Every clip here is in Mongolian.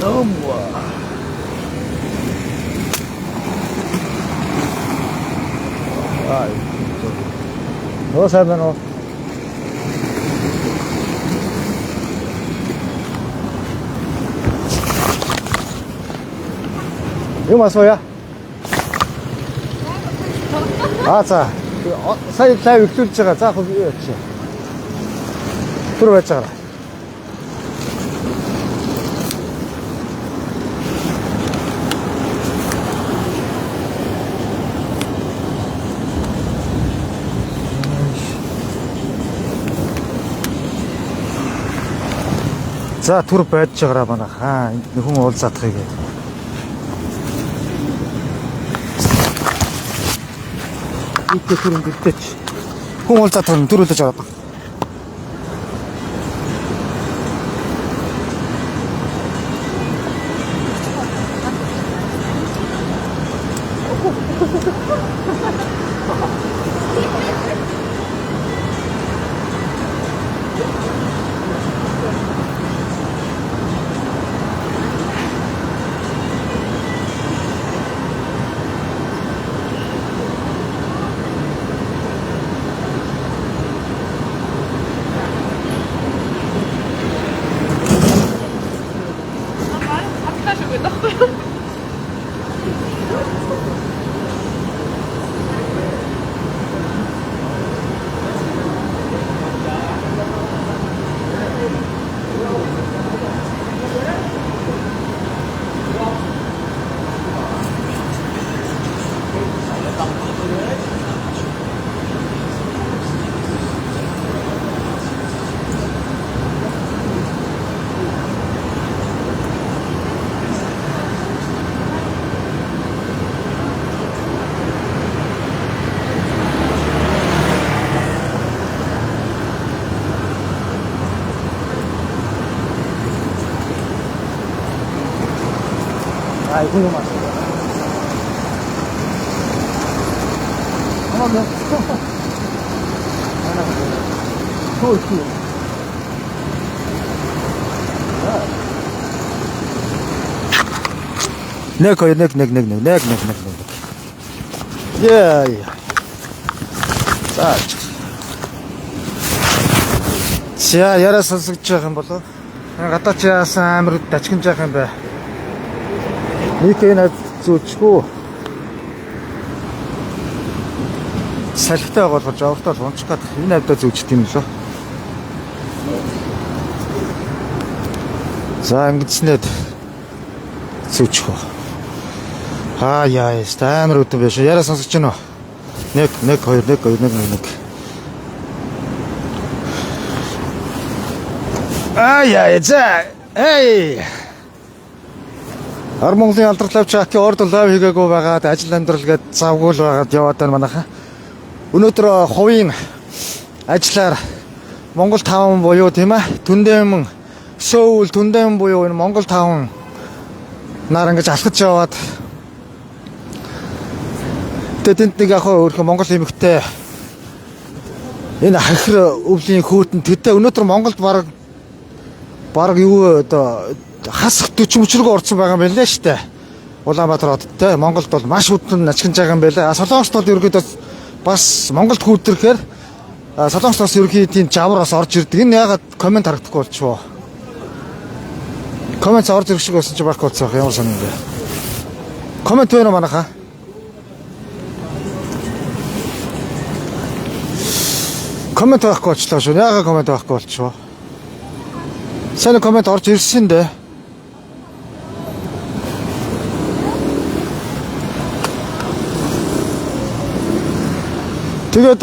Том. Аа. Нөө сайн байна уу? Юм асууя. Аа за. Сая live эхлүүлж байгаа. За юу яач. Түр байж байгаа. За түр байж байгаараа манайхаа. Энд нөхөн уулзаадахыг. Икэ түр өнгөртөч. Хүн уулзаадах нь түр үлдэж байгаа. Хатгаа шиг байдаг байхгүй юу? Аа хүн юм асууя. Хамаагүй. Хөө хөө. Нэг хоёр нэг нэг нэг нэг нэг нэг нэг нэг. Яа яа. За. За яриа сонсогдож байгаа юм болов. Гадаа чи яасан амар дачгинж байгаа юм бэ? Нэг энэ зүүчгүй. Салхитай байгаа болохоор жавартаа л унчих гээд энэ хавьдаа зүүчт юм лөө. За ингэснээд зүүчих. Аа яа, амар өдөн биш. Яриа сонсогч байна уу? 1 1 2 1 2 1 1 1. Аа яа, за. Эй. Ар Монголын алдарт лавч Аки орд live хийгээгүй байгаад ажил амьдрал гээд завгүй л байгаад яваад байна манайхаа. Өнөөдөр хувийн ажиллаар Монгол town буюу тийм Түндэмэн Сөүл Түндэмэн буюу энэ Монгол town нар ингэж алхаж яваад тэгээд тэнд нэг яг өөрхөн Монгол эмэгтэй энэ хахир өвлийн хүүтэн тэдээ өнөөдөр Монголд бараг юу одоо хасах 40 мөч рүү орсон байгаа юм байна лээ штэ. Улаанбаатар хотод те Монголд бол маш хүйтэн начгинж байгаа юм байна лээ. Солонгост бол ерөөдөө бас Монголд хүүтрэхээр Солонгост бас ерөнхий тийм жавар бас орж ирдэг. Энэ яагаад comment харагдахгүй болчихвоо. Comment орж ирэх шиг байсан чи байхгүй болсон байх ямар сонин бэ. Comment байна уу манайхаа? Comment байхгүй болчлоо шүү. Яагаад comment байхгүй болчихвоо? Сайн comment орж ирсэн дээ. Тэгээд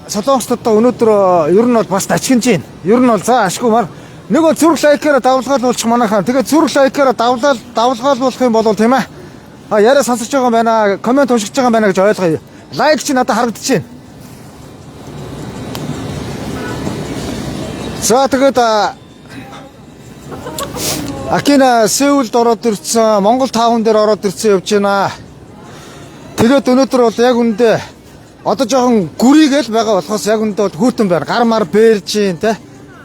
Солонгост одоо өнөөдөр ер нь бол бас дачгинж байна. Ер нь бол за ашгүй мар нэг бол зүрх like аараа давлгаалуулчих манайхаа. Тэгээд зүрх like аараа давлгаал давлгаалуулах юм бол тийм. А яриа сонсож байгаа юм байна. Comment уншиж байгаа юм байна гэж ойлгоё. Like чи надад харагдаж байна. За тэгээд Акина Сеулд ороод ирсэн, Монгол town дээр ороод ирсэн явж байна. Тэгээд өнөөдөр бол яг үндэ одоо жоохон гүрийгээл байгаа болохоос яг үндэ бол хүүтэн байна. Гар мар бээрж юм те.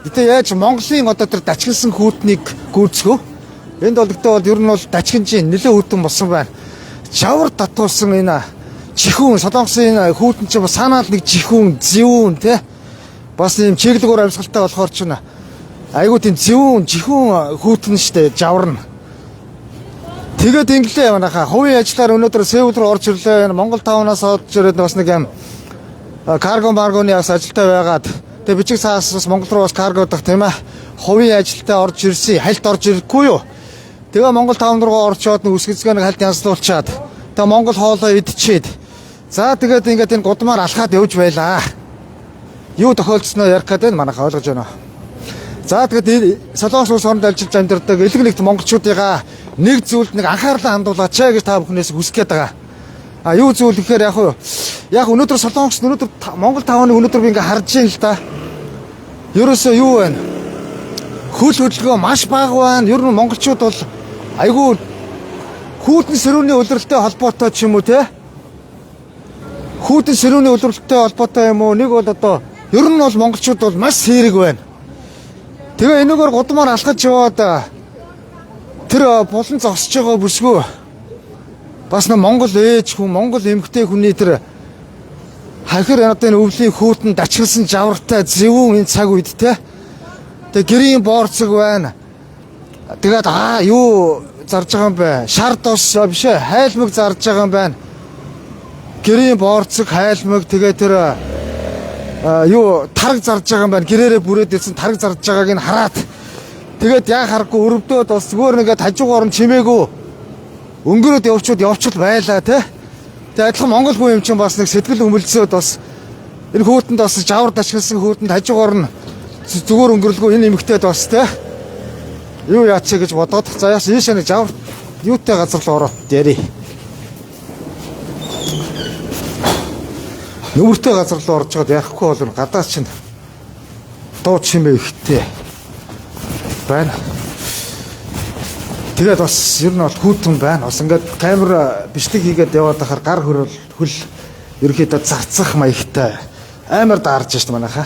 Гэтэ яаж Монголын одоо тэр дачилсан хүүтнийг гүйцэхв. Энд бол гэхдээ бол ер нь бол дачгинжийн нэлээд хүйтэн болсон байна. Жавар татуулсан энэ чихүүн Солонгосын энэ хүйтэн чинь бас санаал нэг чихүүн, зэвүүн те. Бас юм чиглэгүүр амьсгалтай болохоор чинь айгуу тийм зэвүүн, чихүүн хүйтэн штэ жаварна. Тэгээд инглээ манайхаа хувийн ажиллаар өнөөдөр Сеул руу орж ирлээ. Энэ Монгол таунаас орж ирээд бас нэг юм карго маргоны бас ажилтаа байгаад тэгээ бичиг цаас бас Монгол руу бас карго дах тийм ээ. Хувийн ажилтаа орж ирсэн. Хальт орж ирэхгүй юу? Тэгээ Монгол таун руу орчоод нэг үсгэцгээ нэг хальт янзлуулчаад тэгээ Монгол хоолоо идчихэд за тэгээд ингээд энэ гудмаар алхаад явж байлаа. Юу тохиолдсноо ярих гэдэг нь манайхаа ойлгож байна. За тэгээд Солонгос улс оронд ажиллаж амьдардаг элэг нэгт монголчуудыгаа нэг зүйлд нэг анхаарлаа хандуулаач ээ гэж та бүхнээс хүсэх гээд байгаа. А юу зүйл гэхээр яг уу яг өнөөдөр Солонгос өнөөдөр Монгол тавны өнөөдөр би ингээ харж байна л да. Ерөөсөө юу вэ? Хөл хөдөлгөөн маш бага байна. Ер нь монголчууд бол айгүй хүүтэн сэрүүний улиралтай холбоотой ч юм уу те. Хүүтэн сэрүүний улиралтай холбоотой юм уу? Нэг бол одоо ер нь бол монголчууд бол маш сэрэг байна. Тэгээ энэгээр гудмаар алхаж яваад тэр булан зогсож байгаа бүсгүй бас нэг монгол ээж хүн, монгол эмэгтэй хүний тэр хахир одоо энэ өвлийн хүүтэн дачгалсан жавартай зэвүүн энэ цаг үед те. Тэгээ гэрийн боорцог байна. Тэгээд аа юу зарж байгаа юм бэ? Шар дос биш ээ, хайлмаг зарж байгаа юм байна. Гэрийн боорцог, хайлмаг тэгээ тэр юу тараг зарж байгаа юм байна. Гэрээрээ бүрээд ирсэн тараг зарж байгааг нь хараад тэгээд яа харахгүй өрөвдөөд бас зүгээр нэгээд хажуугаар нь чимээгүй өнгөрөөд явчуд явчл байлаа те. Тэгээд адилхан монгол хүн юм чинь бас нэг сэтгэл өмөлцөөд бас энэ хүүтэнд бас жавар дашгалсан хүүтэнд хажуугаар нь зүгээр өнгөрлгөө энэ эмэгтэйд бас те. Юу яачих гэж бодоод за яас ийшээ нэг жавар юутай газар руу ороод ярий. Нүмертэй газар руу орж байгаад яахгүй бол гадаа чинь дуу чимээ ихтэй байна. Тэгээд бас ер нь бол хүүтэн байна. Бас ингээд камер бичлэг хийгээд яваад байхаар гар хөрөл хөл ерөөхдөө зарцах маягтай амар даарж шít манайхаа.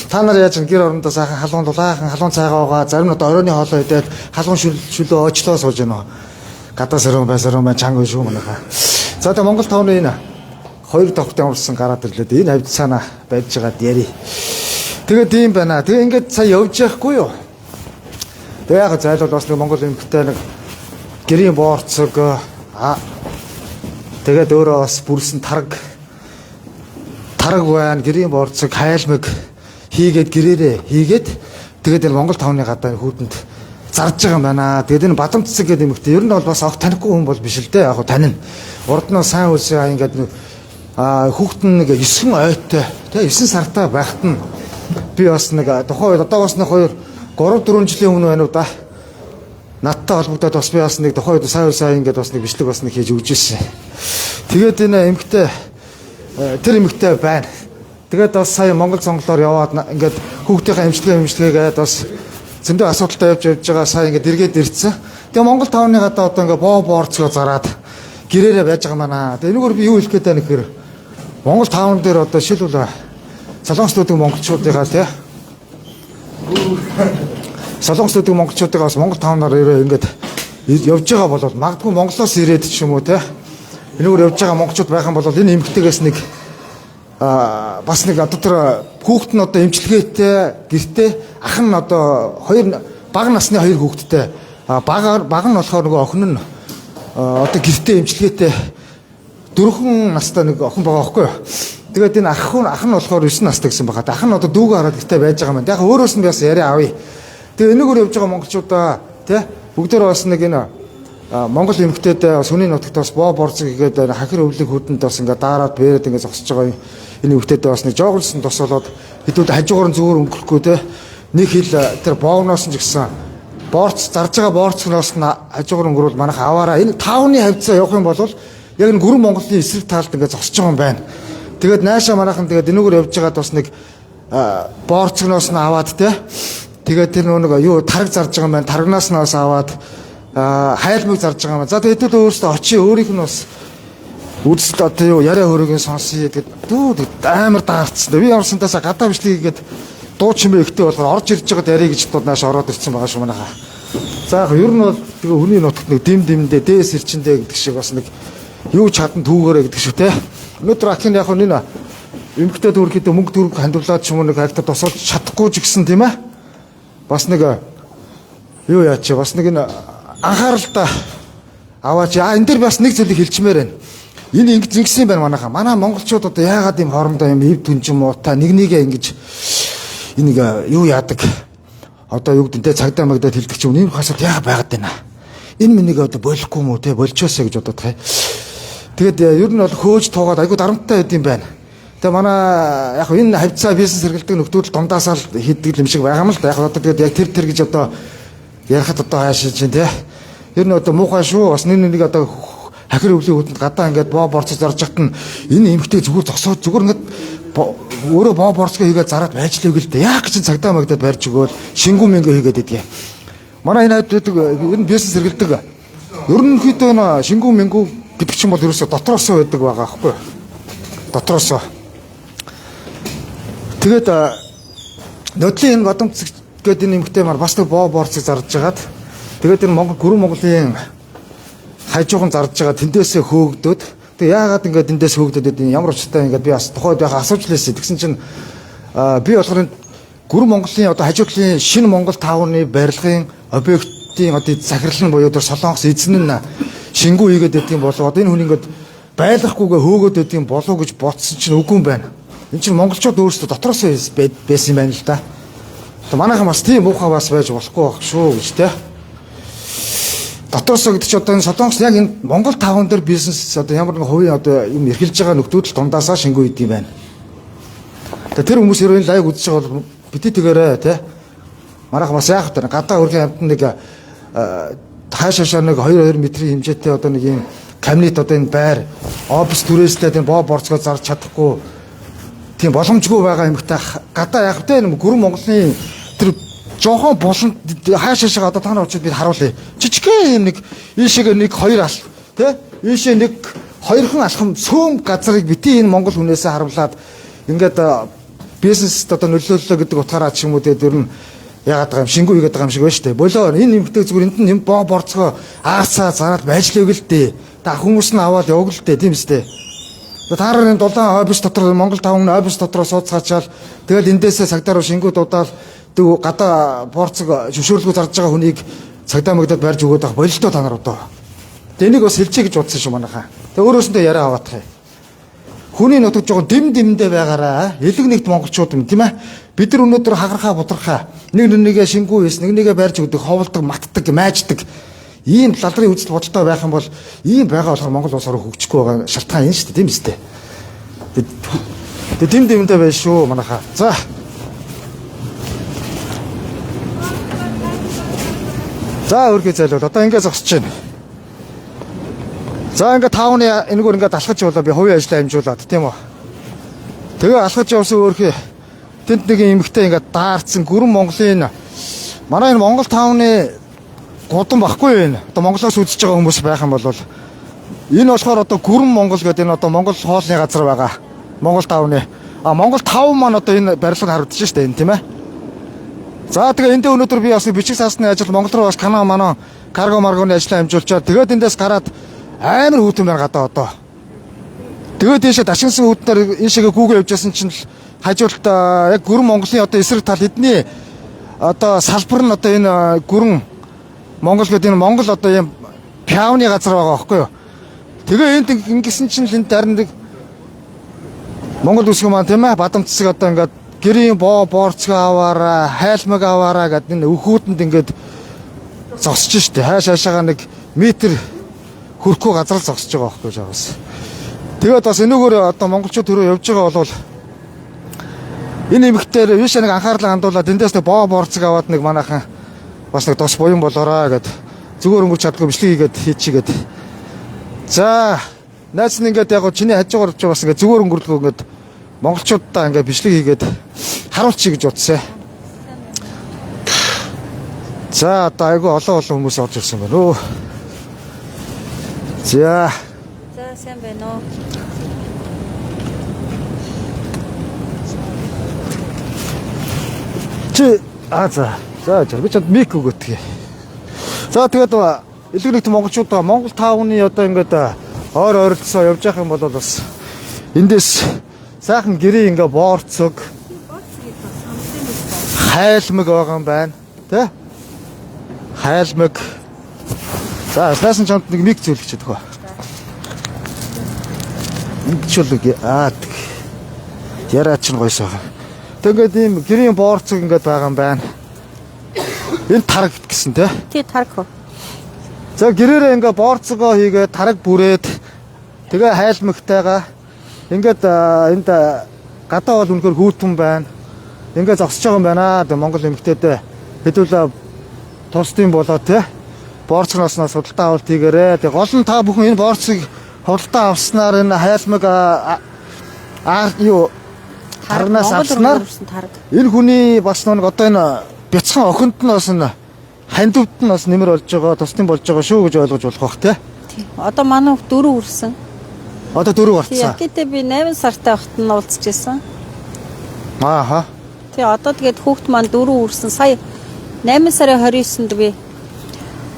Та нар яаж гэр орондоо сайхан халуун дулаахан халуун цайгаа угаа зарим нь одоо оройн хоолоо идээд халуун шүлөө очлоо сууж байна. Гадаа сэрүүн бай сэрүүн бай чанга шүү манайхаа. За тэгээ Монгол тавны энэ хоёр давхт ямарсан гараад ирлээ. Энэ хавьд цаана байж байгаад яри. Тэгээд тийм байна. Тэгээ ингээд сая явж яахгүй юу? Тэгээ яг зайлвал бас нэг монгол эмэгтэй нэг гэрийн боорцог тэгээд өөрөө бас бүрсэн тараг байна, гэрийн боорцог, хайлмаг хийгээд гэрээрээ хийгээд тэгээд энэ Монгол тавны гадаа хүүтэнд зарж байгаа юм байна. Тэгээд энэ Бадамцэг гэдэг эмэгтэй ер нь бол бас огт танихгүй хүн бол биш л дээ. Яг танина. Урд нь сайн үлсээ ингээд нэг хүүхэд нь нэг 9 ойтой тэ 9 сартай байхад нь би бас нэг тухайн үед одоо бас нэг 2 3 4 жилийн өмнө байна уу да. Надтай холбогдоод бас би бас нэг тухайн үед сайн сайн ингээд бас нэг бичлэг бас нэг хийж өгч ирсэн. Тэгээд энэ эмэгтэй тэр эмэгтэй байна. Тэгээд бас сая Монгол цонголоор яваад ингээд хүүхдийнхээ эмчилгээгээд бас зөндөө асуудалтай явж байгаа сая ингээд эргээд ирсэн. Тэгээ Монгол тавны гадаа одоо ингээд боо боорцгоо зараад гэрээрээ байж байгаа манаа. Тэгээ энэгээр би юу хэлэх гээд байна гэхээр Монгол таун дээр одоо шилбэл Солонгос төдөг монголчуудыгаа тий Солонгос төдөг монголчуудыгаа бас Монгол таунаар ирээ ингээд явж байгаа бол магадгүй Монголоос ирээд ч юм уу тий энэгээр явж байгаа монголчууд байх юм бол энэ эмэгтэйгээс нэг бас нэг одоо тэр хүүхэд нь одоо эмчилгээтэй гэртээ ах нь одоо хоёр бага насны хоёр хүүхэдтэй бага нь болохоор нөгөө охин нь одоо гэртээ эмчилгээтэй 4 настай нэг охин байгаа байхгүй юу. Тэгээд энэ ах нь болохоор 9 настай гэсэн байгаа. Ах нь одоо дүүгээ хараад гэртээ байж байгаа юм байна. Яг өөрөөс нь би бас яриа авъя. Тэгээ энэгээр явж байгаа монголчуудаа тий бүгдээр бас нэг энэ Монгол эмэгтэйд бас хүний нутагт бас боо борцог хийгээд хахир өвлөг хөдөнд бас ингээд daarаад бээрээд ингээд зогсож байгаа энэ эмэгтэйд бас нэг жоогонсон тус болоод хэдүүд хажуугаар нь зүгээр өнгөрөхгүй те нэг хил тэр боовноос нь ч гэсэн борц зарж байгаа борцноос нь хажуугаар өнгөрвөл манайх аваараа энэ таавны хавцаа явах юм бол яг энэ гүрэн Монголын эсрэг талд ингээд зогсож байгаа юм байна. Тэгээд наашаа манайхан тэгээд энүүгээр явж байгаад бас нэг борцноос нь аваад те тэгээд тэр нэг юу тараг зарж байгаа юм байна. Тарагнаас нь бас аваад хайлмыг зарж байгаа юм. За тэгээд хэдүүл өөрөөсөө очие өөрийнх нь бас үзэл одоо юу яриа хөрөгийн сонсъё гэдэг дүү амар даарцсан. Би ямарсантаасаа гадаа бичлэг хийгээд дуу чимээ ихтэй болохоор орж ирж байгаад яриа гэж бодоод нааш ороод ирсэн байгаа шүү манайхаа. За яг ер нь бол Тэгээ хүний нутагт нэг дим димдээ дээс ирчэндээ гэдэг шиг бас нэг юу чадан түүгээрээ гэдэг шиг те. Өнөөдөр ахын яг энэ эмгтэй төрөхдөө мөнгө төгрөг хандивлаад ч юм уу нэг хайртай тусалж чадахгүй ч гэсэн тийм ээ. Бас нэг юу яач бас нэг энэ анхааралтай аваач. А энэ дэр бас нэг зүйлийг хэлчмээр байна. Энэ ингэж ингэсэн юм байна манайхаа. Манай монголчууд одоо яагаад юм хоорондоо юм ив түнжин муутай нэг нэгээ ингэж энийг юу яадаг одоо юу гэдэг те цагдаа магдаад хэлдэг ч юм ийм хасаад яа байгаад байна. Энэ минийг одоо болохгүй юм уу те болчоосаа гэж бодоод тах. Тэгээд ер нь бол хөөж туугаад айгу дарамттай байд юм байна. Тэгээ манай яг энэ хавцаа бизнес хэрэглэдэг нөхдүүд дундаасаа л хийдэг юм шиг байгаа юм л да. Яг одоо тэгээд яг тэр тэр гэж одоо ярихад одоо хаашаа чинь те. Ер нь одоо муухай шүү. Бас нэг нэг одоо хахир өвлийн хөдөнд гадаа ингээд боо борцож зарж хат нь энэ эмгтэй зүгээр зогсоод зүгээр ингээд өөрөө боо борцгоо хийгээд зараад байж л үгүй л дээ. Яг чинь цагдаа магдаад барьж өгөөл шингүү мэнгүү хийгээд идэгье. Манай энэ хавьд байдаг ер нь бизнес хэрэглэдэг. Ерөнхийдөө энэ шингүү мэнгүү гэдэг чинь бол ерөөсө дотроосоо байдаг байгаа аахгүй юу? Дотроосоо. Тэгээд нөдлийн энэ Бадамцэг гэдэг энэ эмгтэй маань бас нэг боо борцог зарж жагаад тэгээд энэ Монгол гүрэн Монголын хажуухан зарж байгаа тэндээсээ хөөгдөд тэг яагаад ингээд эндээс хөөгдөд гэдэг ямар учиртай ингээд би бас тухайд байхаа асууж лээсэ тэгсэн чинь би болохоор энэ гүрэн Монголын одоо хажуудлын шинэ Монгол таавны барилгын объектын одоо захирал нь буюу тэр Солонгос эзэн нь шингүү хийгээд байдаг юм болов одоо энэ хүн ингээд байлгахгүйгээ хөөгөөд байдаг юм болов гэж бодсон чинь үгүй юм байна. Энд чинь монголчууд өөрсдөө дотроосоо байсан юм байна л да. Одоо манайхан бас тийм муухай бас байж болохгүй байх шүү гэж те. Дотроосоо гэдэг чи одоо энэ Солонгос яг энэ Монгол таван дээр бизнес одоо ямар нэгэн хувийн одоо юм эрхэлж байгаа нөхдүүд л дундаасаа шингүү идэм юм байна. Тэгээ тэр хүмүүс ерөө энэ лайв үзэж байгаа бол бити тэгээрэй те. Манайхан бас яах вэ? Гадаа өрхийн амтан нэг хаашаашаа нэг 2-2 метрийн хэмжээтэй одоо нэг юм кабинет одоо энэ байр офис түрээслээд энэ боо борцгоо зарж чадахгүй тийм боломжгүй байгаа юмтай гадаа яах вэ? Энэ гүрэн Монголын тэр жохон буланд хаашаашаа одоо та нар очиод бид харуулъя. Жижигхэн юм нэг ийшээгээ нэг хоёр ал тэ ийшээ нэг хоёрхан алхам цөм газрыг бити энэ монгол хүнээсээ харамлаад ингээд бизнест одоо нөлөөллөө гэдэг утгаараа ч юм уу тэгээд ер нь яагаад байгаа юм шингүү хийгээд байгаа юм шиг байна шүү дээ. Болоо энэ эмгтэй зүгээр энд нь юм боо борцгоо аарцаа зараад байж л өгөл дээ. Та хүмүүс нь аваад явг л дээ тийм үстэй. Таарын дулаан офис дотор Монгол таван офис дотор сууцгаачаал тэгэл эндээсээ цагдаа руу шингүү дуудаал тэг гадаа борцог зөвшөөрлгүй зарж байгаа хүнийг цагдаа магдад барьж өгөөд авах бололтой та нар одоо. Тэг энийг бас хэлчихье гэж бодсон шүү манайхаа. Тэг өөрөөсөндөө яриа аваадах юм. Хүний нутаг жоохон дэм дэмдээ байгаараа элэг нэгт монголчууд юм тийм ээ. Бид нар өнөөдөр хагархаа бутархаа нэг нэгээ шингүү хийс нэг нэгээ барьж өгдөг ховлдог матдаг майждаг ийм лалрын үзэл бодолтой байх юм бол ийм байгаа болохоор Монгол улс орон хөгжихгүй байгаа шалтгаан энэ шүү дээ тийм үстэй. Тэг дэм дэмдээ байж шүү манайхаа. За. За өргөө зайлуул одоо ингэ зогсож байна. За ингээ таавны энэгээр ингээ алхаж явлаа би хувийн ажлаа амжуулаад тийм үү. Тэгээ алхаж явсан өөрхий тэнд нэг эмэгтэй ингээ даарцсан гүрэн Монголын манай энэ Монгол таавны гудам баггүй юу энэ. Одоо Монголоос үзэж байгаа хүмүүс байх юм бол энэ болохоор одоо гүрэн Монгол гэдэг энэ одоо Монгол хоолны газар байгаа. Монгол таавны. А Монгол тав маань одоо энэ барилга харагдаж штэ энэ тийм ээ. За тэгээ эндээ өнөөдөр би бас бичиг цаасны ажил Монгол руу бас канаа манаа карго маргоны ажлаа амжуулчаад тэгээд эндээс гараад амар хүүтэн байна гадаа одоо. Тэгээд ийшээ дашинсан хүүтнээр ийшээгээ гүүгээ явжсэн чинь л хажуулт яг гүрэн Монголын одоо эсрэг тал эдний одоо салбар нь одоо энэ гүрэн Монгол гэдэг энэ Монгол одоо ийм пиавны газар байгаа байхгүй юу. Тэгээ энд ингэсэн чинь л энд харин нэг Монгол үсгэн маань тийм ээ Бадамцсаг одоо ингээд гэрийн боо борцгоо аваараа хайлмаг аваараа гэдэг энэ өхүүтэнд ингээд зогсож штэ хааш хаашаага нэг метр хөрөхгүй газар л зогсож байгаа байхгүй жаагаас. Тэгээд бас энүүгээр одоо монголчууд төрөө явж байгаа бол энэ эмэгтэйр биш нэг анхаарлаа хандуулаад эндээс нэг боо борцог аваад нэг манайхан бас нэг тус буян болоорой гэд зүгээр өнгөрч чаддгүй бичлэг хийгээд хийчихгээд. За найз нь ингээд яг чиний хажуугаар ч бас ингээд зүгээр өнгөрлгөө ингээд монголчуудаа ингээд бичлэг хийгээд харуулчих гэж бодсон. За одоо айгүй олон олон хүмүүс орж ирсэн байна өө. За. За сайн байна уу? Чи аа за. За би чанд мик өгөөдгөө. За тэгээд Элэг нэгт монголчууд Монгол таавны одоо ингээд ойр ойролцоо явж явах юм бол бас эндээс сайхан гэрээ ингээ боорцог хайлмаг байгаа юм байна. Тэ? Хайлмаг. За, наасан чамд нэг миг зөвлөж чадах ба. Ингэчүүл аа тэг. Яриа чинь гойсоо. Тэг ингээд ийм гэрийн боорцог ингээд байгаа юм байна. Энэ тараг гэсэн тэ? Тий, тараг хөө. За гэрээрээ ингээ боорцогоо хийгээд тараг бүрээд тэгээ хайлмагтайгаа ингээд энд гадаа бол үнэхээр хүүтэн байна. Ингээ зогсож байгаа юм байна. Тэгээ Монгол эмэгтэйдээ хэдүүлээ тусдын болоо те боорцогноос худалдаа авалт хийгээрэй. Тэгээ гол нь та бүхэн энэ боорцог худалдаа авснаар энэ хайлмаг юу тарагнаас авснаар тараг. Энэ хүний бас нэг одоо энэ бяцхан охинд нь бас энэ хандивд нь бас нэмэр болж байгаа, тусдын болж байгаа шүү гэж ойлгож болох бах те. Тий. Одоо манай хүүхд дөрөв хүрсэн. Одоо дөрөв Тий, гарцсан. Якитэй би 8 сартай байхад нь уулзч ирсэн. Ааха. Тий, одоо тэгээд хүүхд маань дөрөв хүрсэн. Сая 8 сарын 29-нд би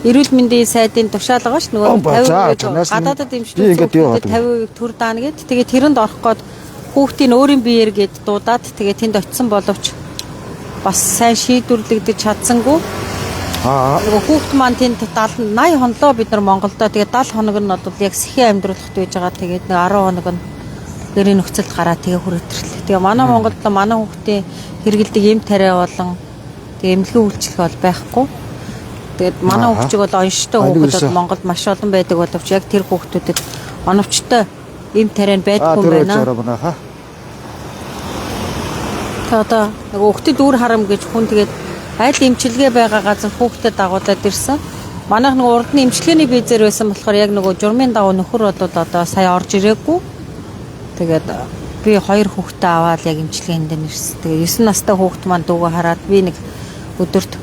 эрүүл мэндийн сайдын тушаал байгаа ш нөгөө Оо, ба, за, 50% чанаас нь гадаадад би эмчлүүлсэн ингээд юу хүүхдэд 50% төр даана гэд. Тэгээд тэрэнд орох гээд хүүхдийн өөрийн биеэр гээд дуудаад тэгээд тэнд очисон боловч бас сайн шийдвэрлэгдэж чадсангүй. Аа. Нөгөө хүүхд маань тэнд 70 80 хонлоо бид нар Монголдо. Тэгээд 70 хоног нь бол яг сэхэн амьдруулахт байж байгаа. Тэгээд нэг 10 хоног нь гэрийн нөхцөлд гараа тэгээ хүрэтрлээ. Тэгээ манай Монголд манай хүүхдийн хэрэгэлдэг эм тариа болон тэгээ эмнэлгийн үйлчлэг бол байхгүй. Тэгээд манай хүүхчиг бол онштой нэг хүүхэд ерөөсөө. бол Монголд маш олон байдаг боловч яг тэр хүүхдүүдэд оновчтой эм тариа нь Аа байдаггүй юм дөрөв байна. жаараа банаха. Тэгээ одоо нөгөө хүүхдэд үр харам гэж хүн тэгээд аль эмчилгээ байгаа газар хүүхдэд дагуулад ирсэн. Манайх нөгөө урд нь эмчилгээний визээр байсан болохоор яг нөгөө журмын дагуу нөхөр бол одоо сая орж ирээгүй. Тэгээд би хоёр хүүхдээ аваад яг эмчилгээнд нь ирсэн. Тэгээд 9 настай хүүхд маань дүүгээ хараад би нэг өдөрт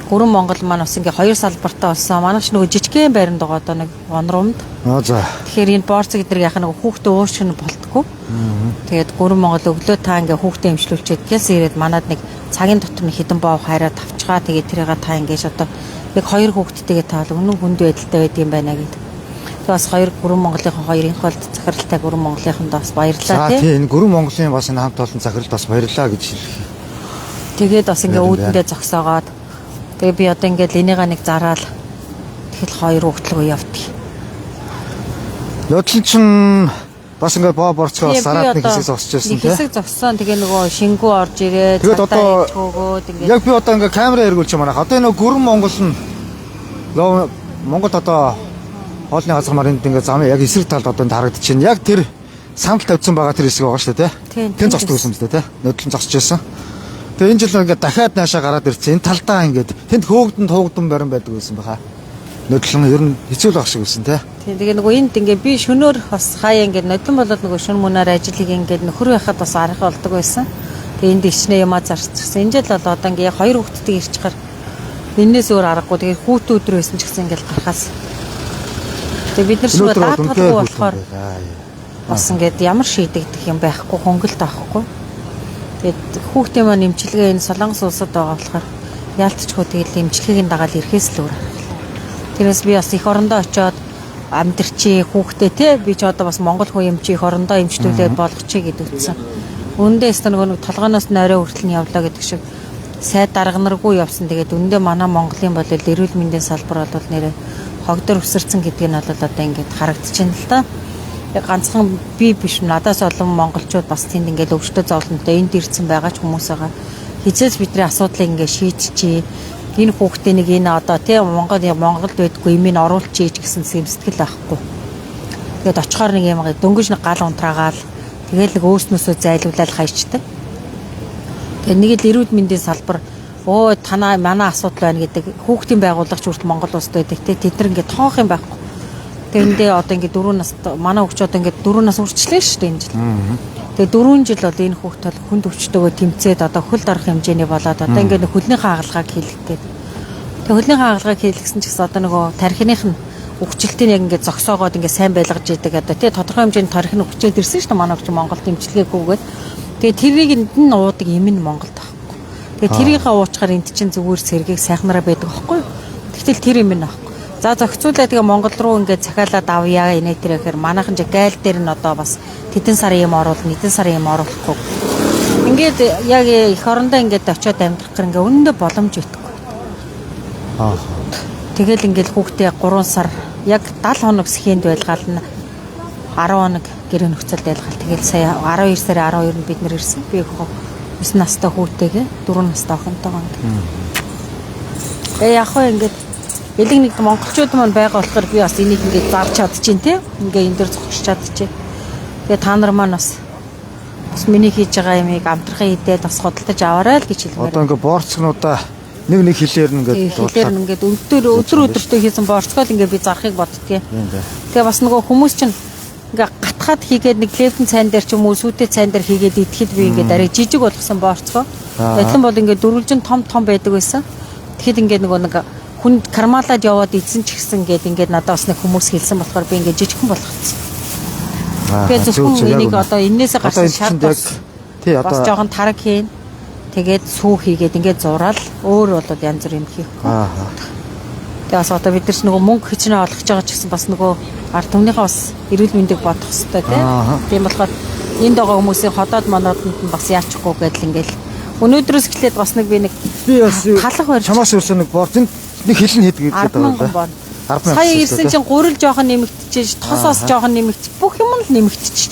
гүрэн Монгол маань бас ингээ хоёр салбартаа болсон. Манайх ч нөгөө жижигхэн байранд байгаа одоо нэг онрумд. Аа за. Тэгэхээр энэ борцог эднийг яхаа нэг хүүхдээ уушиг нь болтгоо. Тэгээд гүрэн Монгол өглөө та ингээ хүүхдээ эмчлүүлчихэд гэлс ирээд манад нэг цагийн дотор нэг хідэн бов хайраа тавчгаа тэгээд тэрийг та ингээ одоо яг хоёр хүүхдтэйгээ таал үнэн хүнд байдалтай байд юм байна гэд. Тэгээд бас хоёр гүрэн Монголынхон хоёрын голд захиралтай гүрэн Монголынхонд бас баярлалаа За тий. тий энэ гүрэн Монголын бас энэ хамт олон захиралд бас баярлалаа гэж хэлэх. Тэгээд бас ингээ Баяр үүдэндээ зогсоогоод тэгээ би одоо ингээ энийгээ нэг зараал тэгэл хоёр хүүхдлөгөө явдаг. Нөдлөн чин бас ингээ боо борцгоо Тийм, би сараад нэг одоо хэсэг зогсож байсан нэг тий. хэсэг зогссон. Тэгээ нөгөө шингүү орж ирээд Тэгээд цагдаа одоо ирж хөөгөөд ингээд Яг би одоо ингээ камера эргүүлж манайх. Одоо энэ гүрэн Монгол нь лоо Монголд одоо хоолны газар мар энд ингээ замын яг эсрэг талд одоо энд харагдаж байна. Яг тэр сандал тавьсан байгаа тэр хэсэг байгаа шүү дээ, Тийм, тий. Тэн тийм зогсдог байсан юм шүү дээ, тий. Нөдлөн зогсож байсан. Тэгээ энэ жил ингээ дахиад наашаа гараад ирсэн. Энэ талдаа ингээд тэнд хөөгдөн туугдэн барин байдаг байсан баха. Нөдлөн ер нь хэцүү л байх шиг байсан, тий. Тийм тэгээ нөгөө энд ингээ би шөнөөр бас хаяа ингээ нодлон болоод нөгөө шөн мөнээр ажил хийгээ ингээ нөхөр байхад бас арга болдог байсан. Тэгээ энд ичнэ юмаа зарцсан. Энэ жил бол одоо ингээ яг хоёр хүүхэдтэй ирчихээр энээс өөр аргагүй. Тэгээ хүүтэн өдөр байсан ч гэсэн ингээ гарахаас. Тэгээ бид нар шиг Өнөөдөр бол даатгалгүй үнэхээр болохоор хүйтэн байлаа. бас ингээд ямар шийдэгдэх юм байхгүй хөнгөлт авахгүй. Тэгээд хүүхдийн маань эмчилгээ энэ Солонгос улсад байгаа болохоор яалтчгүй тэгэл эмчилгээг нь дагаал ирэхээс л өөр арга. Тэрнээс би бас эх орондоо очиод амьдэрчээ хүүхдээ те би ч одоо бас монгол хүн юм чи эх орондоо эмчлүүлээд болгочих гэд үтсэн. Үндэ өстө нөгөө нэг толгооноос нь орой хүртэл нь явлаа гэдэг шиг сайд дарга наргүй явсан. Тэгээд үндэ манай Монголын бол эрүүл мэндийн салбар бол нэрээ хогдор өсөрцөн гэдг нь бол одоо ингээд харагдчихээн л да. Яг ганцхан би биш надаас олон монголчууд бас тэнд ингээд өвчтө зовлонтой энд ирсэн байгаа ч хүмүүс байгаа. Хизээс бидний асуудлыг ингээд шийдчихье. Энэ хүүхдээ нэг энэ одоо тий Монгол Монголд байдгүй юм ин оруулчихъя ч гэсэн сэмстгэл байхгүй. Тэгээд очихоор нэг юм дөнгөж нэг гал унтраагаал тэгэл нэг өөрснөөсөө зайлуулаад хайчдаг. Тэгээд нэг л эрүүл мэндийн салбар өө танаа манай асуудал байна гэдэг хүүхдийн байгуулагч хүртэл Монгол улсад байдаг те тэд нар ингээд тоох юм байхгүй. Тэрэндээ одоо ингээд дөрөв нас манай хүүхд одоо ингээд дөрөв нас үрчлээ шүү дээ энэ жил. Тэгээ дөрвөн жил бол энэ хүүхд бол хүнд өвчтөөгөө тэмцээд одоо хөлд орох хэмжээний болоод одоо ингээд хөлнийхөө хагалгааг хийлгэх гээд. Тэгээ хөлнийхөө хагалгааг хийлгэсэн ч гэсэн одоо нөгөө тархиных нь өвчлөлтийг яг ингээд зогсоогоод ингээд сайн байлгаж идэг одоо тий тодорхой хэмжээний тархи нь өвчөөд ирсэн шүү дээ манай өвч Монголд эмчилгээгүйгээд. Тэгээ тэрийг нь уудаг юм нь Монголд байхгүй. Тэгээ тэрийг уучгаар энд чинь зүгээр сэргийг сайхнараа байдаг байхгүй юу? Тэгтэл тэр юм нь байхгүй. За зохицуулаа тэгээ Монгол руу ингээд захиалаад авъя инээ тэр гэхээр манайхан ч гайл дээр нь одоо бас тэдэн сарын юм оруулна, эдэн сарын юм оруулахгүй. Ингээд яг эх орондоо ингээд очиод амьдрах гэр ингээд үнэндээ боломж өгдөг. Аа. Тэгэл ингээд хүүхдээ 3 сар яг 70 хоног сэхэнд байлгаал нь 10 хоног гэрээ нөхцөлд байлгаал. Тэгэл сая 12 сарын 12-нд бид нэр ирсэн. Би 9 настай хүүтэйгээ 4 настай охинтойгоо ингээд. Тэгээ яг хөө ингээд элэг нэг монголчууд маань байгаа болохоор би бас энийг ингээд зарч чадчихээн те. Ингээ энэ дэр зогсож чадчихээн. Тэгээ та нар маань бас бас миний хийж байгаа юмыг амтрахын идээд бас худалдаж аваарай л гэж хэлмээр. Одоо ингээ борцгнуудаа нэг нэг хилээр нь ингээд Хэлээр нь ингээд өдөр өдөр өдөртөө хийсэн борцгол ингээд би зарахыг боддгийг. Тийм дээ. Тэгээ бас нөгөө хүмүүс чинь ингээ гатхаад хийгээд нэг левтэн цайн дээр ч юм уу сүйтэй цайн дээр хийгээд идэхэд би ингээд арай жижиг болгосон борцгоо. Аа. Адилхан бол ингээд дөрвөлжин том том байдаг байсан. Тэгэхэд ингээд нөгөө нэг хүн кармалаад яваад идсэн ч гэсэн ингээд ингээд надад бас нэг хүмүүс хэлсэн болохоор би ингээд жижигхэн болгоцсон. Аа, Тэгээ зөв, зөвхөн зөв, яг энийг үнэ. одоо энээсээ Одоо гарсан энэ шар чинь яг бас тий бас одоо жоохон тараг хийн. Тэгээд сүү хийгээд ингээд зураал өөр болоод янз бүр юм хийхгүй. аа. Тэгээ бас одоо бид нар ч нөгөө мөнгө хичнээн олгож байгаа ч гэсэн бас нөгөө ард түмнийхээ бас эрүүл мэндийг бодох хэрэгтэй тийм. Ааха. Тийм болохоор энд байгаа хүмүүсийн ходоод монодонд нь бас яачихгүй гэдэл ингээл өнөөдрөөс эхлээд бас нэг би нэг Би бас талах барьж чамаас өрсөн нэг борц энэ нэг хил нь хэд гэдэг 10,000 бон. 10,000 Сая гэсэн ирсэн үү, чинь гурил жоохон нэмэгдчихэж, тос бас жоохон нэмэгдчих, бүх юм л нэмэгдчихэж.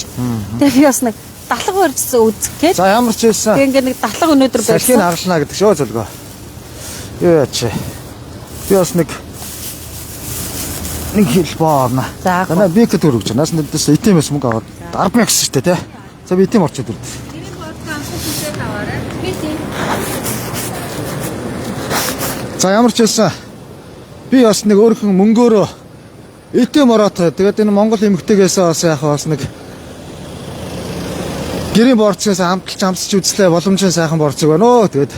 Тэгээ би бас нэг далга барьжсан үзэх гээд. За ямар ч байсан Тэгээ ингээд нэг далга өнөөдөр салхийг барьсан. харлана гэдэг шүү зөлгөө. Юу яач. Би бас нэг нэг хил боорно. За, Танаа би кт өргөж. Наас нэдээс ATM-ээс мөнгө аваад 10,000 гэсэн шүү дээ, тий. За би ATM орчод ирдэ. За ямар ч байсан би бас нэг өөрхөн мөнгөөрөө ATM ороод тэгээд энэ Монгол эмэгтэйгээс бас яах вэ бас нэг гэрийн борцоос амталж амсч үзлээ боломжийн сайхан борцог байна өө тэгээд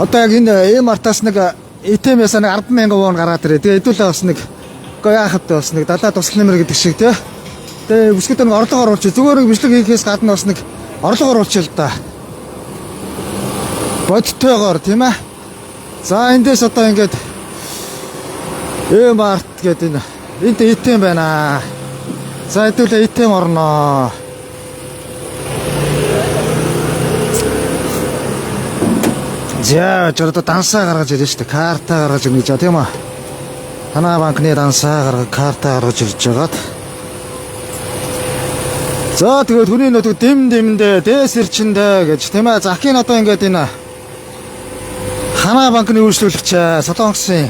одоо яг энэ Эмартаас нэг ATM-ээс нэг 10,000 вон гаргаад ирээ. Тэгээ хэдүүлээ бас нэг үгүй яах вэ бас нэг далаа тусал нэмэр гэдэг шиг тий. Тэгээ бүсгэд нэг орлого оруулж зүгээр нэг бичлэг хийхээс гадна бас нэг орлого оруулж л да. Бодтойгоор тийм ээ. За эндээс одоо ингээд Эмарт гэдэг энэ энд ATM байна. За хэдүүлээ ATM орноо. За жоо одоо дансаа гаргаж ирж шүү дээ. Карта гаргаж ирнэ гэж тийм үү? Танаа банкны дансаа гаргаж карта гаргаж ирж байгаад. За тэгээд хүний нөтөг дэм дэмдээ дээс ирчэндээ гэж тийм ээ. Захын одоо ингээд энэ Ханаа банкны үйлчлүүлэгч Солонгосын.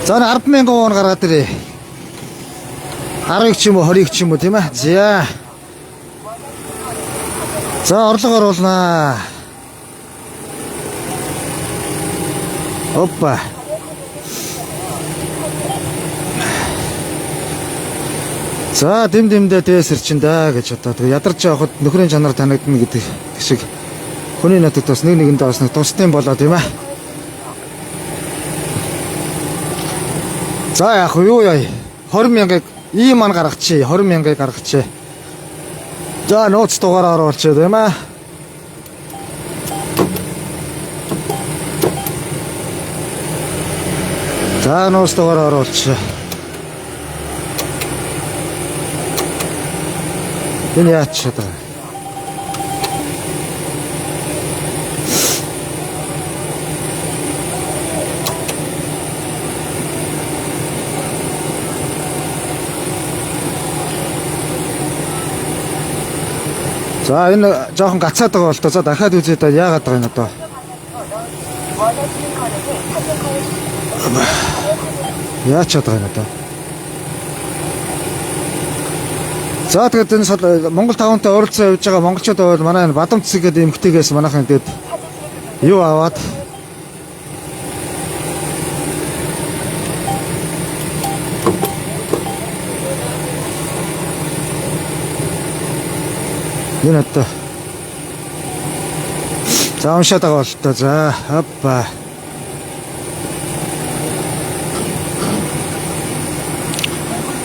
За 10,000 вон гаргаад ирээ. 10-ыг ч юм уу 20-ыг ч юм уу тийм ээ. За. За орлого оруулнаа. Опа. За дэм дэмдээ дээс ирчин да гэж одоо тэгээ ядарч явахад нөхрийн чанар танигдана гэдэг шиг хүний нутагт бас нэг нэгэндээ бас нэг тусдсан болоо тийм ээ. За яах вэ юу яа 20 мянгаыг ийм ман гаргачих 20 мянгаыг гаргачих. За нууц дугаараа оруулчих тийм ээ. За нууц дугаараа оруулчих. Энэ яач одоо. За энэ жоохон гацаад байгаа бол тоо. За дахиад үзье да яагаад байгаа юм одоо. Яач чадгаа юм одоо. За тэгээд энэ сул Монгол тавантай ойролцоо явж байгаа монголчууд байвал манай энэ Бадам цэцэг гэдэг эмгтээйгээс манайхан тэгээд юу аваад энэ одоо за уншаад байгаа бол тоо. За опа.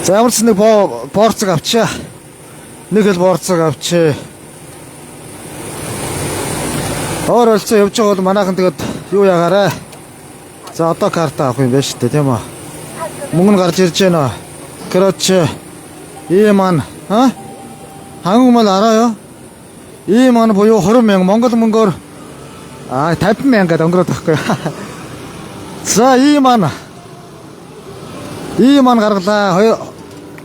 За ямар ч нэг борцог авчаа. Нэг л борцог авчээ. Оор олцоо явж байгаа бол манайхан тэгээд юу ягаарай. За одоо карта авах юм байна шүү дээ, тийм үү? Мөнгө нь гарч ирж байна. Короче, 2만, 어? 한국말 알아요? 2만 буюу 20 мянга Монгол мөнгөөр а 50 мянга гэдэг өнгөрөөд байхгүй. За 2만 2만 гаргалаа. Хоёр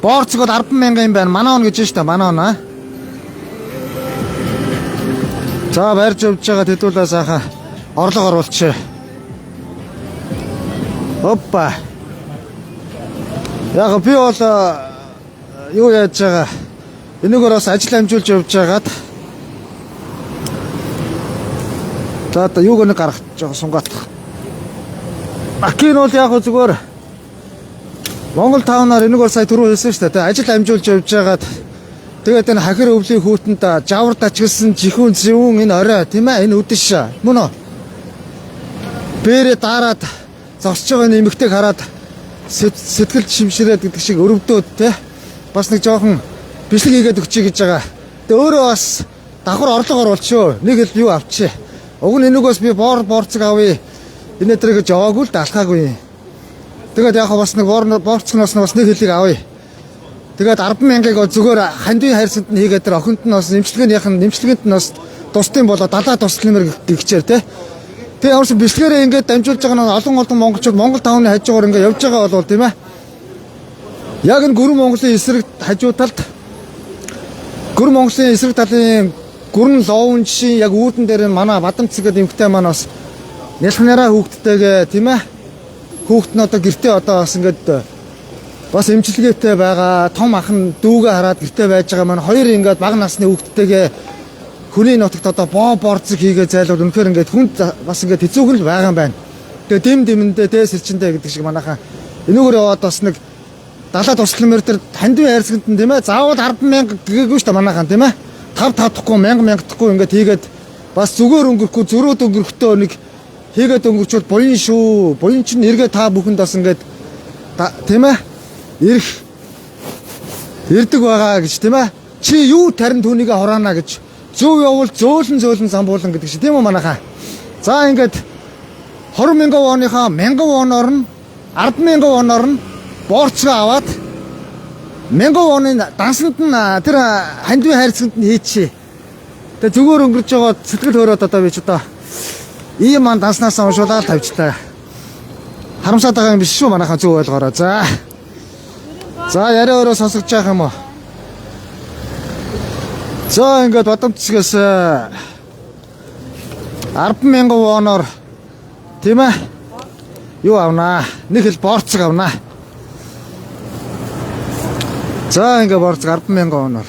боорцгод 10 мянга юм байна. Манай он гэж шүү дээ. Манай он аа. За барьж явж байгаа тэдүүлээ сайхан орлого оруулчих. Опа. Яг би бол юу яаж байгаа. Энэгээр бас ажил амжуулж явж байгаад за одоо юуг нэг гаргах жоо сунгаат. Акин бол яг зүгээр Монгол таунаар энэгээр сая түрүү хэлсэн шүү дээ. Ажил амжуулж явж байгаад тэгээд энэ хахир өвлийн хүүтэнд жавар дачилсан жихүүн зэвүүн энэ орой тийм ээ энэ үдэш мөн үү? Бэрэ дараад зогсож байгаа энэ эмэгтэйг хараад сэтгэл шимширээд гэдэг шиг өрөвдөөд те бас нэг жоохон бичлэг хийгээд өгчий гэж байгаа. Тэгээ өөрөө бас давхар орлого оруулчихөө. Нэг хэл юу авчи. Уг нь энэг бас би боор боорцог авъя. Энэ өдрөө гэж яваагүй л да алхаагүй. Тэгээд яг бас нэг боор боорцогноос нь бас нэг хэлийг авъя. Тэгээд 10 мянгаыг зүгээр хандын хайрцагт нь хийгээд тэр охинд нь бас нэмчлэгнийх нь нэмчлэгэнд нь бас тусдын болоо далаа туслымэр гихчээр те. Тэгээ ямар ч бичлэгээрээ ингээд дамжуулж байгаа нь олон олон монголчууд Монгол тавны хажуугаар ингээд явж байгаа болвол тийм ээ. Яг энэ гүрэн Монголын эсрэг хажуу талд гүрэн Монголын эсрэг талын гүрэн ловн жишээ яг үүдэн дээр нь манай Бадамц гэдэг эмэгтэй маань бас нялхнараа хүүхдтэйгээ тийм ээ. Хүүхд нь одоо гэртээ одоо бас ингээд бас эмчилгээтэй байгаа том ах нь дүүгээ хараад гэртээ байж байгаа маань хоёр ингээд бага насны хүүхдтэйгээ хүний нутагт одоо боо борцог хийгээ зайлвал үнэхээр ингээд хүнд бас ингээд хэцүүхэн л байгаа юм байна. Тэгээ дэм дэмэндээ дээс хэрчэндээ гэдэг шиг манайхан энүүгээр яваад бас нэг далаа туслан мөр дээр хандив хайрцагт нь тийм ээ заавал 10 мянга гээгүй шүү дээ манайхан тийм ээ 5 5-ахгүй 1000 мянгахгүй ингээд хийгээд бас зүгээр өнгөрөхгүй зөрөөд өнгөрөхдөө нэг хийгээд өнгөрчвөл буян шүү. Буян чинь эргээ та бүхэнд бас ингээд тийм ээ ирэх ирдэг байгаа гэж тийм ээ. Чи юу тарин түүнийгээ хураана гэж зөв явуул зөөлөн зөөлөн самбуулан гэдэг шиг тийм үү манайхаа. За ингээд 20 мянган воныхаа 1000 воноор нь 10 мянган воноор нь боорцгоо аваад 1000 вонын дансанд нь тэр хандивын хайрцагт нь хийчихье. Тэгээ зүгээр өнгөрч байгаа сэтгэл хөөрөөд одоо би ч одоо ийм маань данснаас уншуулаад тавьчлаа. Харамсаад байгаа юм биш шүү манайхаа зөв ойлгоорой. За. За яриа өрөө сонсогдож байгаа юм уу? За ингээд Бадамцгээс 10 мянган воноор тийм ээ юу авнаа? Нэг хэл боорцог авнаа. За ингээд боорцог 10 мянган воноор.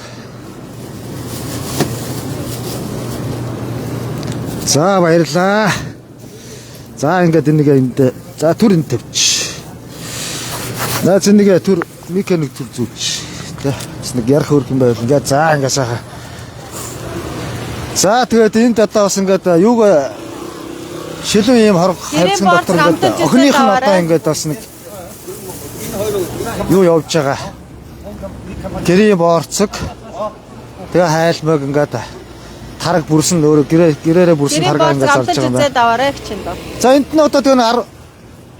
За баярлаа. За ингээд энийг энд за түр энд тавьчих. За зэнийг түр микро нэг түр зүүч. Тэ бас нэг ярих хөрх юм байвал ингээд за ингээд сайхан. За тэгээд энд одоо бас ингээд юуг шилэн ийм хорго Гэрийн хайрцаг дотор боорцог ингээд амтан охиных нь жишээ одоо ингээд бас нэг юу явж байгаа. Гэрийн боорцог. Тэгээ хайлмаг ингээд тараг бүрсэн өөрөө гэрээрээ бүрсэн Гэрийн таргаа ингээд боорцог зарж амтан байгаа юм байна. жишээ аваарай гэж чинь дөө. За энд нь одоо тэгээ нэг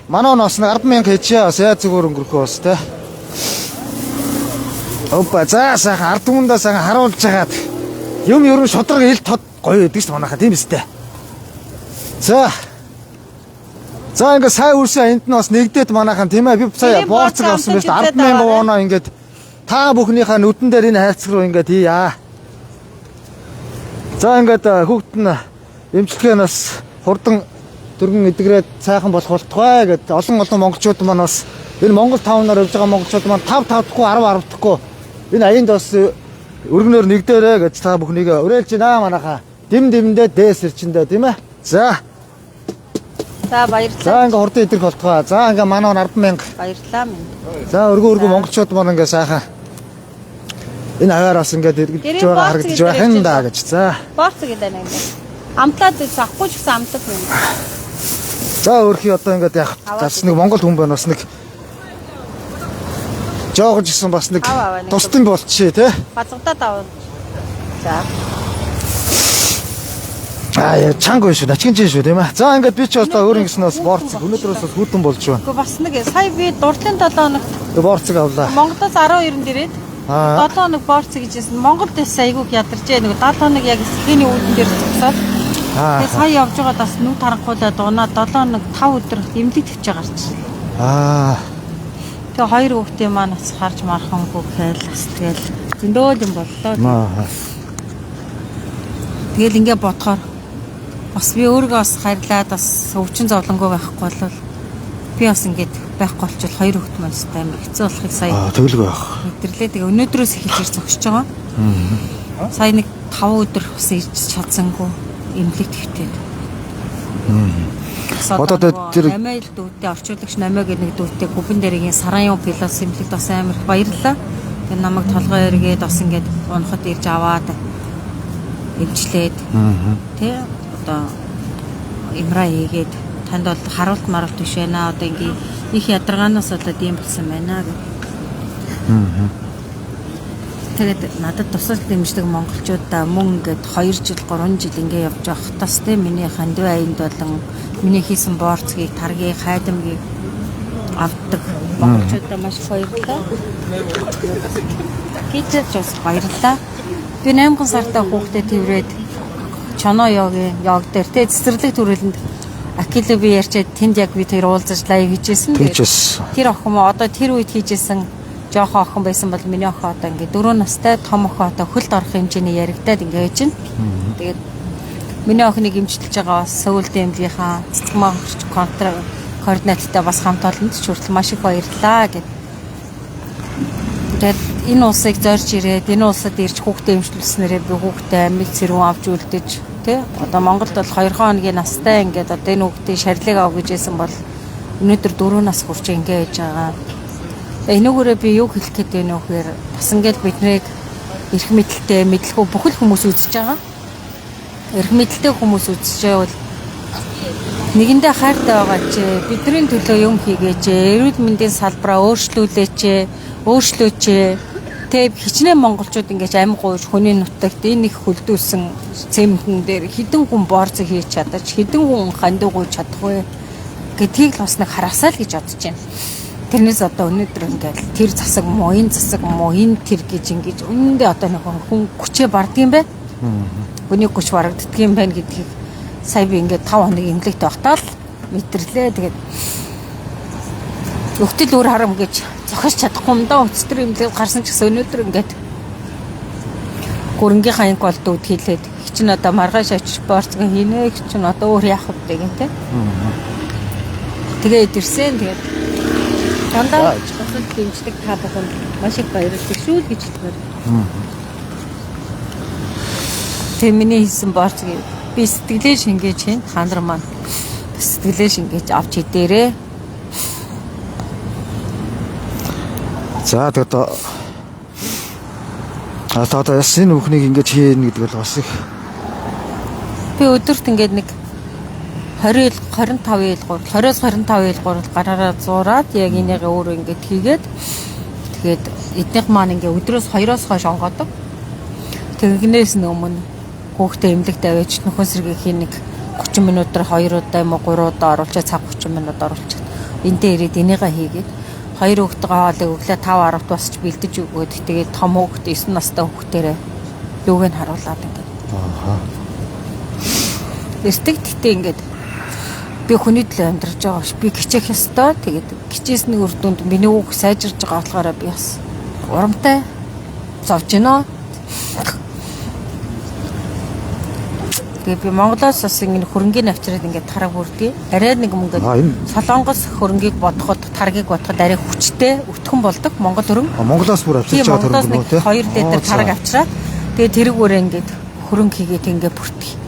манай он бас нэг 10 мянга хийчихээ бас яа зүгээр өнгөрөх бас те. Опа за сайхан ард түмэндээ сайхан харуулж хагаад юм ерөн шудраг ил тод гоё байдаг шүү дээ манайхаа тийм үстэй. За. За ингээ сая үрсэн энд нь бас нэгдээд манайхан тийм ээ би сая Гэрийн боорцог боорцог авсан байж амтан 10 мянга жишээ воноо ингээд та бүхнийхээ нүдэн дээр энэ хайрцаг руу ингээд хийя. За ингээд хүүхэд нь эмчилгээ нь бас хурдан дөргөн эдгрээд сайхан болох болтугай гэд олон олон монголчууд маань бас энэ Монгол таунаар явж байгаа монголчууд маань 5 5-ахгүй 10 10-ахгүй энэ аянд бас өргөнөөр нэгдээрэ гэж та бүхнийг уриалж байна манайхаа. Дэм дэмдээ дээс ирчэндээ тийм ээ. За. За баярлалаа. За ингээ хурдан идрэх болтугай. За ингээ манай он 10 мянга. Баярлалаа минь. За өргөн өргөн монголчууд маань ингээ сайхан энэ аваар бас ингээд эргэлдэж Гэрийн байгаа боорцог харагдаж байх юм да гэж. За. Боорцог гэдэг нэг юм. Амтлаад авахгүй ч гэсэн амтлаг юм. За өөрхий одоо ингээд яг бас нэг монгол хүн байна бас нэг жоогож исэн бас нэг Ава, ава, нэг тусдан болчихъя те. Базгадаад аваа. За. Аа яа чанга биш шүү. Начгин шүү тийм ээ. За ингээд би ч одоо өөр ингэсэн бас борцог өнөөдрөөс бас хүтэн болж байна. Гэхдээ бас нэг сая би дурлалын 7 хоногт Борцог авлаа. Монголоос 12-нд ирээд 7 хоног борцог гэжсэн. Монголд бас айгүйх ядарчээ. Нэг 7 хоног яг сэхэний үүдэн дээр зогсоод тэгээ сая явж байгаад бас нүд харанхуулаад унаа 7 хоног 5 өдөр эмнэлэг төвчээ гарч. Тэгээ хоёр хүүхдийн маань бас харж мархангүй гээл бас тэгэл зөндөөл юм боллоо. Тэгэл ингээ бодохоор бас би өөрийгөө бас хайрлаад бас өвчин зовлонгүй байхгүй бол би бас ингээд байхгүй болчихвол хоёр хүүхд маань өстой амар хэцүү болохыг сая Тэгэлгүй байх. мэдэрлээ. Тэгээ өнөөдрөөс эхэлж ирж зогсож байгаа. Сая нэг 5 өдөр бас ирж чадсангүй эмнэлэг твтээд. Одоо тэр Намайл дүүтэй орчуулагч Намаа гэдэг нэг дүүтэй гүбэн дэргийн Саран пилос эмнэлэгт бас амар их баярлалаа. Тэгээ намайг толгой эргээд бас ингээд унахад ирж аваад эмчлээд тий одоо имра хийгээд танд бол харуулт маруулт биш байна. Одоо ингээ их ядаргаанаас болоод ийм болсон байна гэх. Тэгээд надад тусалж дэмждэг монголчуудаа мөн ингээд 2 жил 3 жил ингээ явж явах тас тэ миний хандив аянд болон миний хийсэн борцгийг, таргийг, хайдамгийг авдаг монголчуудаа маш их баярлалаа. Гítэлж бас баярлалаа. Би 8 сартаа хүүхдээ тэрврээд Чоно йогийн йог дээр тэ цэцэрлэг төрөлөнд Акило би ярьчаад тэнд яг бид хоёр уулзаж лайв хийжсэн. Тэгжээс. Тэр охин мó одоо тэр үед хийжсэн жоохон охин байсан бол миний охин одоо ингээ 4 настай, том охин одоо хөлд орох хэмжээний яригадаад ингээ байж байна. Тэгээд миний охиныг эмчилж байгаа бас Сөүл дэмлэгийнхаа цэцгмаа хөрч контра координаттай бас хамт олонд ч хүртэл маш их баярлалаа гэд. Тэгээд энэ улсыг зорж ирээд энэ улсад ирж хүүхдээ эмчлүүлснээрээ би хүүхдээ амьд сэрүүн авч үлдэж тий одоо Монголд бол 2 хоногийн настай ингээд одоо энэ хүүхдийн шарлыг ав гэж хэлсэн бол өнөөдөр 4 нас хүрч ингээ байж байгаа. Энүүгээрээ би юу хэлэх гээд байна вэ гэхээр бас ингээд биднийг эрх мэдэлтэй мэдлгүй бүхэл хүмүүс үзэж байгаа. Эрх мэдэлтэй хүмүүс үзэж байвал нэгэндээ хайртай байгаа ч бидний төлөө юм хийгээч, эрүүл мэндийн салбараа өөрчлүүлээч, өөрчлөөч. Тэ хичнээн монголчууд ингэж амь гуйж хүний нутагт энэ их хөлдүүлсэн цементэн дээр хэдэн хүн борцог хийж чадаж, хэдэн хүн хандив гуйж чадах вэ гэдгийг л бас нэг хараасаа л гэж бодож байна. Тэрнээс одоо өнөөдөр ингээл тэр засаг муу, энэ засаг муу, энэ тэр гэж ингэж үнэндээ одоо нэг хүн хүчээ барддаг юм байна. Хүний хүч барагддаг юм байна гэдгийг сая би ингээд 5 хоног эмнэлэгт байхдаа л мэдэрлээ. Тэгээд өгтөл үр харам гэж зохиж чадахгүй юм даа. Өчтөр эмнэлэг гарсан ч гэсэн өнөөдөр ингээд гүрэнгийнхаа инк бол дүүд хийлээд хичин одоо маргааш очиж борцгон хийнэ хичин одоо өөр яах вэ гэх тийм. Тэгээд ирсэн. Тэгээд дандаа тусалж дэмждэг та бүхэнд маш их баярлалаа шүү л гэж хэлмээр. Тэр миний хийсэн борцгийг би сэтгэлээ шингээж хийн хандар маань сэтгэлээ шингээж авч идээрээ. За тэгээд одоо яс энэ бүхнийг ингэж хийн гэдэг бол бас их Би өдөрт ингээд нэг 20 ил 25 ил 3 20-оос 25 ил 3 гараараа зураад яг энийгээ өөрөө ингээд хийгээд тэгээд эднийх маань ингээд өдрөөс 2-оос хойш онгоодог. Тэгнээс өмнө хүүхдээ эмнэлэгт аваач нөхөн сэргэхийн нэг 30 минутаар 2 удаа юм уу 3 удаа оруулчаад цаг 30 минут оруулчаад эндээ ирээд энийгээ хийгээд хоёр хүүхдтэйгээ хоолыг өглөө 5:10-т босч бэлдэж өгөөд тэгээд том хүүхд 9 настай хүүхдээрээ юуг нь харуулад ингээд. Эртэг гэхдээ ингээд би хүний төлөө амьдарч байгаа ш. Би хичээх ёстой. Тэгээд хичээсний үр дүнд миний үг сайжирж байгаа болохоор би бас урамтай зовж гинэ. Тэгээ би Монголоос бас ингэ хөрөнгийг авчираад ингээд тараг бүрдээ. Арай нэг мөнгө Солонгос хөрөнгийг бодоход таргийг бодоход арай хүчтэй өтгөн болдог Монгол хөрөнгө. Монголоос бүр авчирч байгаа хөрөнгө нөө тий. 2 литр тараг авчираад тэгээ тэрүүгээрээ ингээд хөрөнгө хийгээд ингээд бүртгэе.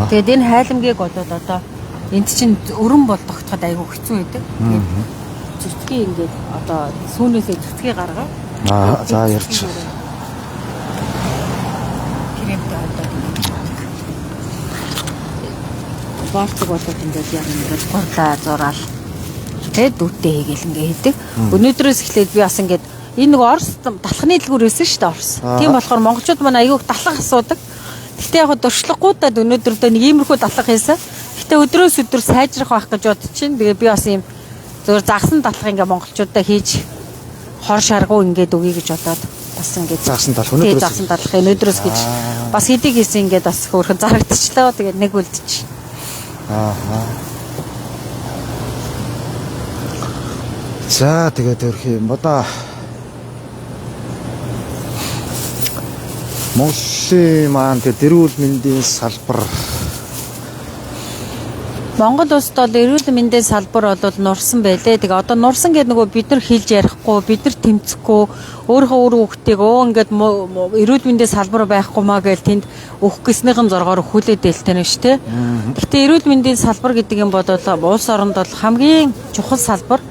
Тэгээд энэ хайлмгийг болоод одоо энд чинь өрөн бол тогтоход айгүй хэцүү байдаг. Тэгээд зүцгийг ингээд одоо сүүнээсээ зүцгийг гаргаа. За ярьж. Кремтэй одоо борцог болоод ингээд яг ингээд гурлаа зураал тэгээд дүүтэй хийгээл ингээд хийдэг. Өнөөдрөөс эхлээд би бас ингээд энэ нэг Орос талхны дэлгүүр байсан шүү дээ Орос. Тийм болохоор монголчууд маань айгүй талхах асуудаг. Гэтэ яг дуршлаггүйдад өнөөдөр дөө нэг иймэрхүү датлага хийсэн. Гэтэ өдрөөс өдөр сайжрах байх гэж бодож чинь. Тэгээ би бас ийм зөвөр загсан датлага ингээ монголчуудаа хийж хор шаргуу ингээд өгье гэж бодоод бас ингээд Загсан дадлага өнөөдрөөс өнөөдрөөс. Загсан дадлага өнөөдрөөс гэж бас хэдий хийсэн ингээд бас хөөрхөн зарагдчихлаа. Тэгээ нэг үлдчих. Аа. За тэгээд өрхий модаа Монголын маань тэгээд эрүүл мэндийн салбар Монгол улсад бол эрүүл мэндийн салбар бол нурсан байлээ. Тэгээ одоо нурсан гэдэг нөгөө бид нар хэлж ярихгүй, бид нар тэмцэхгүй, өөрийнхөө үр хүүхдийг өө ингээд эрүүл мэндийн салбар байхгүй маа гэж тэнд өгөх гэснийхэн зоргоор өхүүлээд дэлтэн шүү дээ. Гэхдээ эрүүл мэндийн салбар гэдэг юм бол улс оронд бол хамгийн чухал салбар.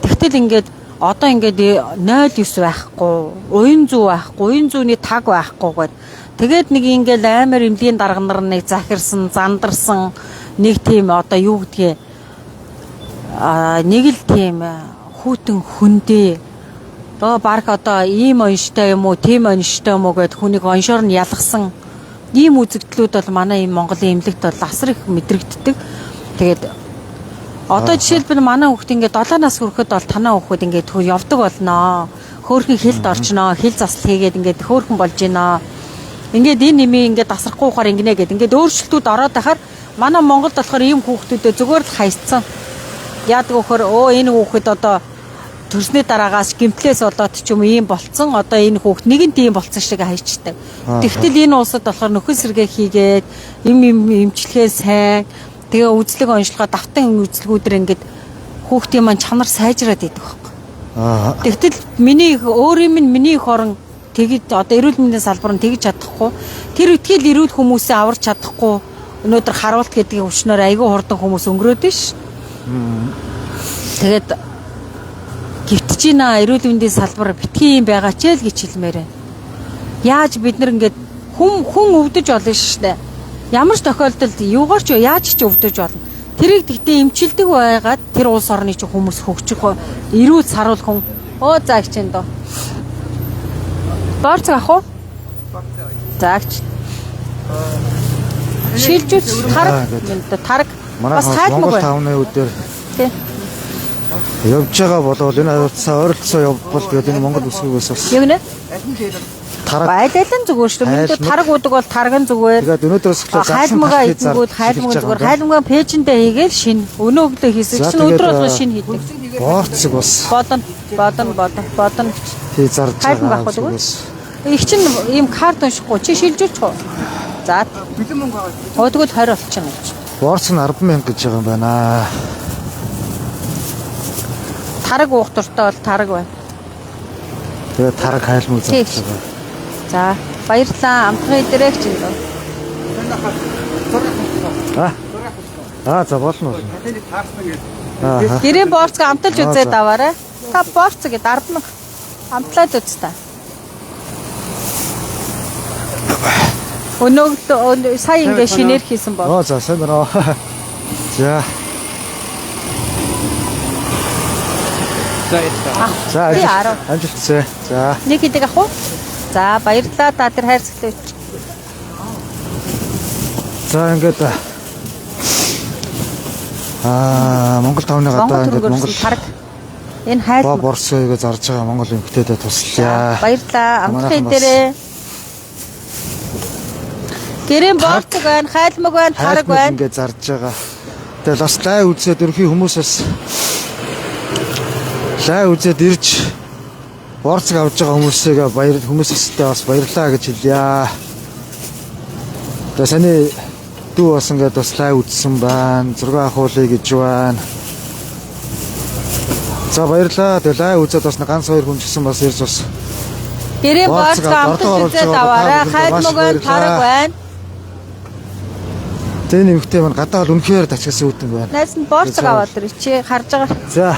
Тэгтэл ингээд одоо ингээд 0.9 байхгүй, уян зүү байхгүй, уян зүүний таг байхгүй гээд тэгээд нэг ингээд амар эмнэлгийн дарга нар нэг захирсан, зандарсан нэг тийм одоо юу гэдгийг нэг л тийм хүүтэн хөндөө одоо баг одоо ийм онштой юм уу, тийм онштой юм уу гэд хүнийг оншоор нь ялгсан ийм үзэгдлүүд бол манай ийм Монголын эмнэлэгт бол асар их мэдрэгддэг. Тэгээд одоо жишээлбэл манай хүүхд ингээд 7 нас хүрэхэд бол танаа хүүхэд ингээд хөө явдаг болноо. Хөөхөн хилд орчноо, хил засал хийгээд ингээд хөөхөн болж гинэ. Ингээд энэ нэмий ингээд дасрахгүй ухаар ингэнэ гэд ингээд өөрчлөлтүүд ороод байхаар манай Монголд болохоор ийм хүүхдүүдээ зүгээр л хайцсан. Яадаг вөхөр өө энэ хүүхэд одоо төрсний дараагаас гимтлээс болоод ч юм уу ийм болцсон. Одоо энэ хүүхд нэгэн тийм болцсон шиг хайчдаг. Тэгтэл энэ улсад болохоор нөхөн сэргээ хийгээд им им имчилгээ сайн тэгээ үзлэг онцлогоо давтан үзлгүүдэр ингээд хүүхдийн маань чанар сайжраад идэг байхгүй. аа Тэгтэл миний их өөрийн минь миний их орон тэгж одоо эрүүл мэндийн салбар нь тэгж чадахгүй тэр үтгэл эрүүл хүмүүсээ аварч чадахгүй өнөөдөр харуулт гэдгийн өвчнөр айгүй хурдан хүмүүс өнгөрөөд ш. Тэгээд гівтж байна эрүүл мэндийн салбар битгий юм байгаа ч л гэж хэлмээр байна. Яаж бид нар ингээд хүн хүн өвдөж болно шнэ. Ямар ч тохиолдолд юугаар ч яаж ч өвдөж болно. Тэрийг тэгтээ эмчилдэг байгаад тэр улс орны чи хүмүүс хөгжих эрүүл саруул хүн өө заагч энэ доо. Борц авах уу? Заагч. Шилжүүлж тараг Аа, тараг манай бас Монгол хайлмаг байна. тавны өдөр Тий. явж байгаа болвол энэ хавцаа ойролцоо явбал тэгээд энэ Монгол бүсгүйгээс бас Юу гэнэ? тараг Байлайлан зүгээр шүү дээ. Мэндэ Хайлмаг. тараг удаг бол тарган зүгээр. тэгээд өнөөдрөөс эхлээд загсан Хайлмага тахыг зар идэнгүүд хайлмага зүгээр. Хайлмага пэйжэндээ хийгээл шин. Өнөө өглөө хийсэн За, чинь тэгээд, өдөр болгон шин хийдэг. Борцог бас Бодно, бодно, бодно, бодно. тий зарж Хайлмаг байгаа авах уу? бүсгүйгээс. Их чинь ийм карт уншихгүй чи шилжүүлчих уу? За. Бэлэн мөнгө аваад. Оо тэгвэл 20 болчихно гэж. Борц нь 100000 гэж байгаа юм байна. Тараг уух дуртай бол тараг байна. Тэгээд тараг хайлмаг Тий. зарж байгаа. За, баярлалаа. Амтгын идэрэй ч юм дөө. Аа. Аа за болно болно. Тэний таарсан гэж. Аа. Гэрээ борцог амталж Аа, үзээд за. аваарай. Та борцог гэдэг 10,000 амтлаад үз та. Өнөөгд сая ингээ шинээр хийсэн бол. Оо за сайн байна уу. За. За баярлалаа. За Би амжилт. 10. Амжилт хүсье. За. Нэг хэдэг ах уу? За баярлалаа та тэр хайрцагтай. За ингээд Монгол тавны Монгол гадаа ингээд төрөөр Монгол тараг. Энэ бо хайлмаг. борсгойг зарж байгаа Монгол эмэгтэйдэд туслая. Баярлалаа. Амтхан Манайхан бас дээрээ. Гэрэн борцог байна, хайлмаг байна, тараг Хайлмаг байна. ингээд зарж байгаа. Тэгэл бас лай үзээд ерөнхий хүмүүс бас лай үзээд ирж борцог авж байгаа хүмүүсээ баяр хүмүүсээсээ бас баярлаа гэж хэлье. Тэгээ саний дүү бас ингээд бас лай үзсэн байна. Зураг авахуулъя гэж байна. За баярлаа. Тэгээ лай үзээд бас нэг ганц хоёр хүн ч гэсэн бас ирж бас Гэрэн Борцог борцог аваад амтан оруулж үзээд байгаа аваарай. та бүхэндээ маш Хайлмаг байна, тараг баярлалаа. байна. Тэгээ нэмэгтэй маань гадаа бол үнэхээр тачигсан үүдэн байна. Найз нь борцог За. аваад ирэх чи харж байгаа. За.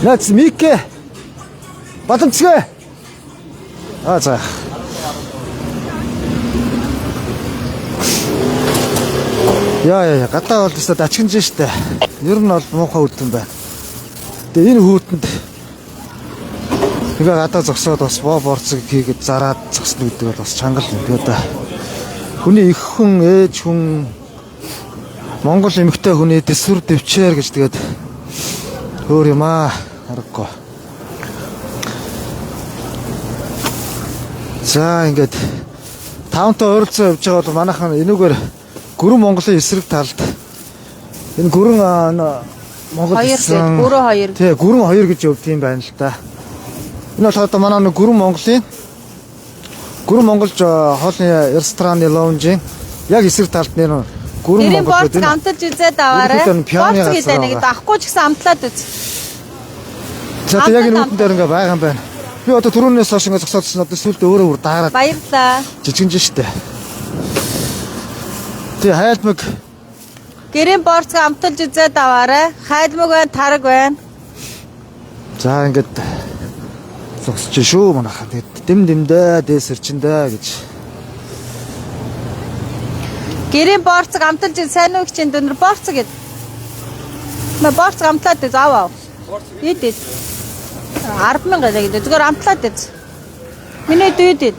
Нац Микэ. Бадамцгээ. Аа за. Яа яа яа, гадаа бол өстө дачгинж штэ. Ер нь бол муухай үүдэн байна. Тэгээ энэ хүүтэнд Тэгээ гадаа зогсоод бас боо борцог хийгээд зараад зогсно гэдэг бол бас чанга л юм. Тэгээд хүний их хүн, ээж хүн, Монгол эмэгтэй хүний төсвөр дэвчээр гэж тэгээд өөр юм аа аргагүй. За ингээд таунтай ойролцоо явж байгаа бол манайхан энүүгээр гүрэн Монголын эсрэг талд энэ гүрэн Монгол Хоёр гэсэн гээд гүрэн хоёр. Тий, гүрэн хоёр гэж явд юм байна л да. Энэ болохоор одоо манай нэг гүрэн Монголын гүрэн Монголж хоолны рестораны лаунжийн яг эсрэг талд нэр гүрэн Гэрийн Монгол борцог гэдэг. амталж үзээд аваарай. Ерөнхийдөө нь пианы Борцог газар гэдэг нэг байгаа. авахгүй ч гэсэн амтлаад үз. За одоо яг энэ үүдэн дээр ингээ байгаа юм байна. Би одоо түрүүнээс хойш ингээ зогсоодсэн одоо сүлд өөрөө бүр даарад Баярлаа. жижигэнж штэ. Тий, хайлмаг Гэрийн борцог амталж үзээд аваарай. Хайлмаг байна, тараг байна. За ингээд зогсож шүү манайхаа. Тэгээд дэм дэмдээ дээсэрчэндээ гэж. Гэрийн борцог амталж үз сайн уу чинь дөнөр борцог гэд. Мэ борцог амтлаад үз ав ав. Ид ид. 100000 гэлээ гэдэг. Зүгээр амтлаад үз. Миний дүйд ид.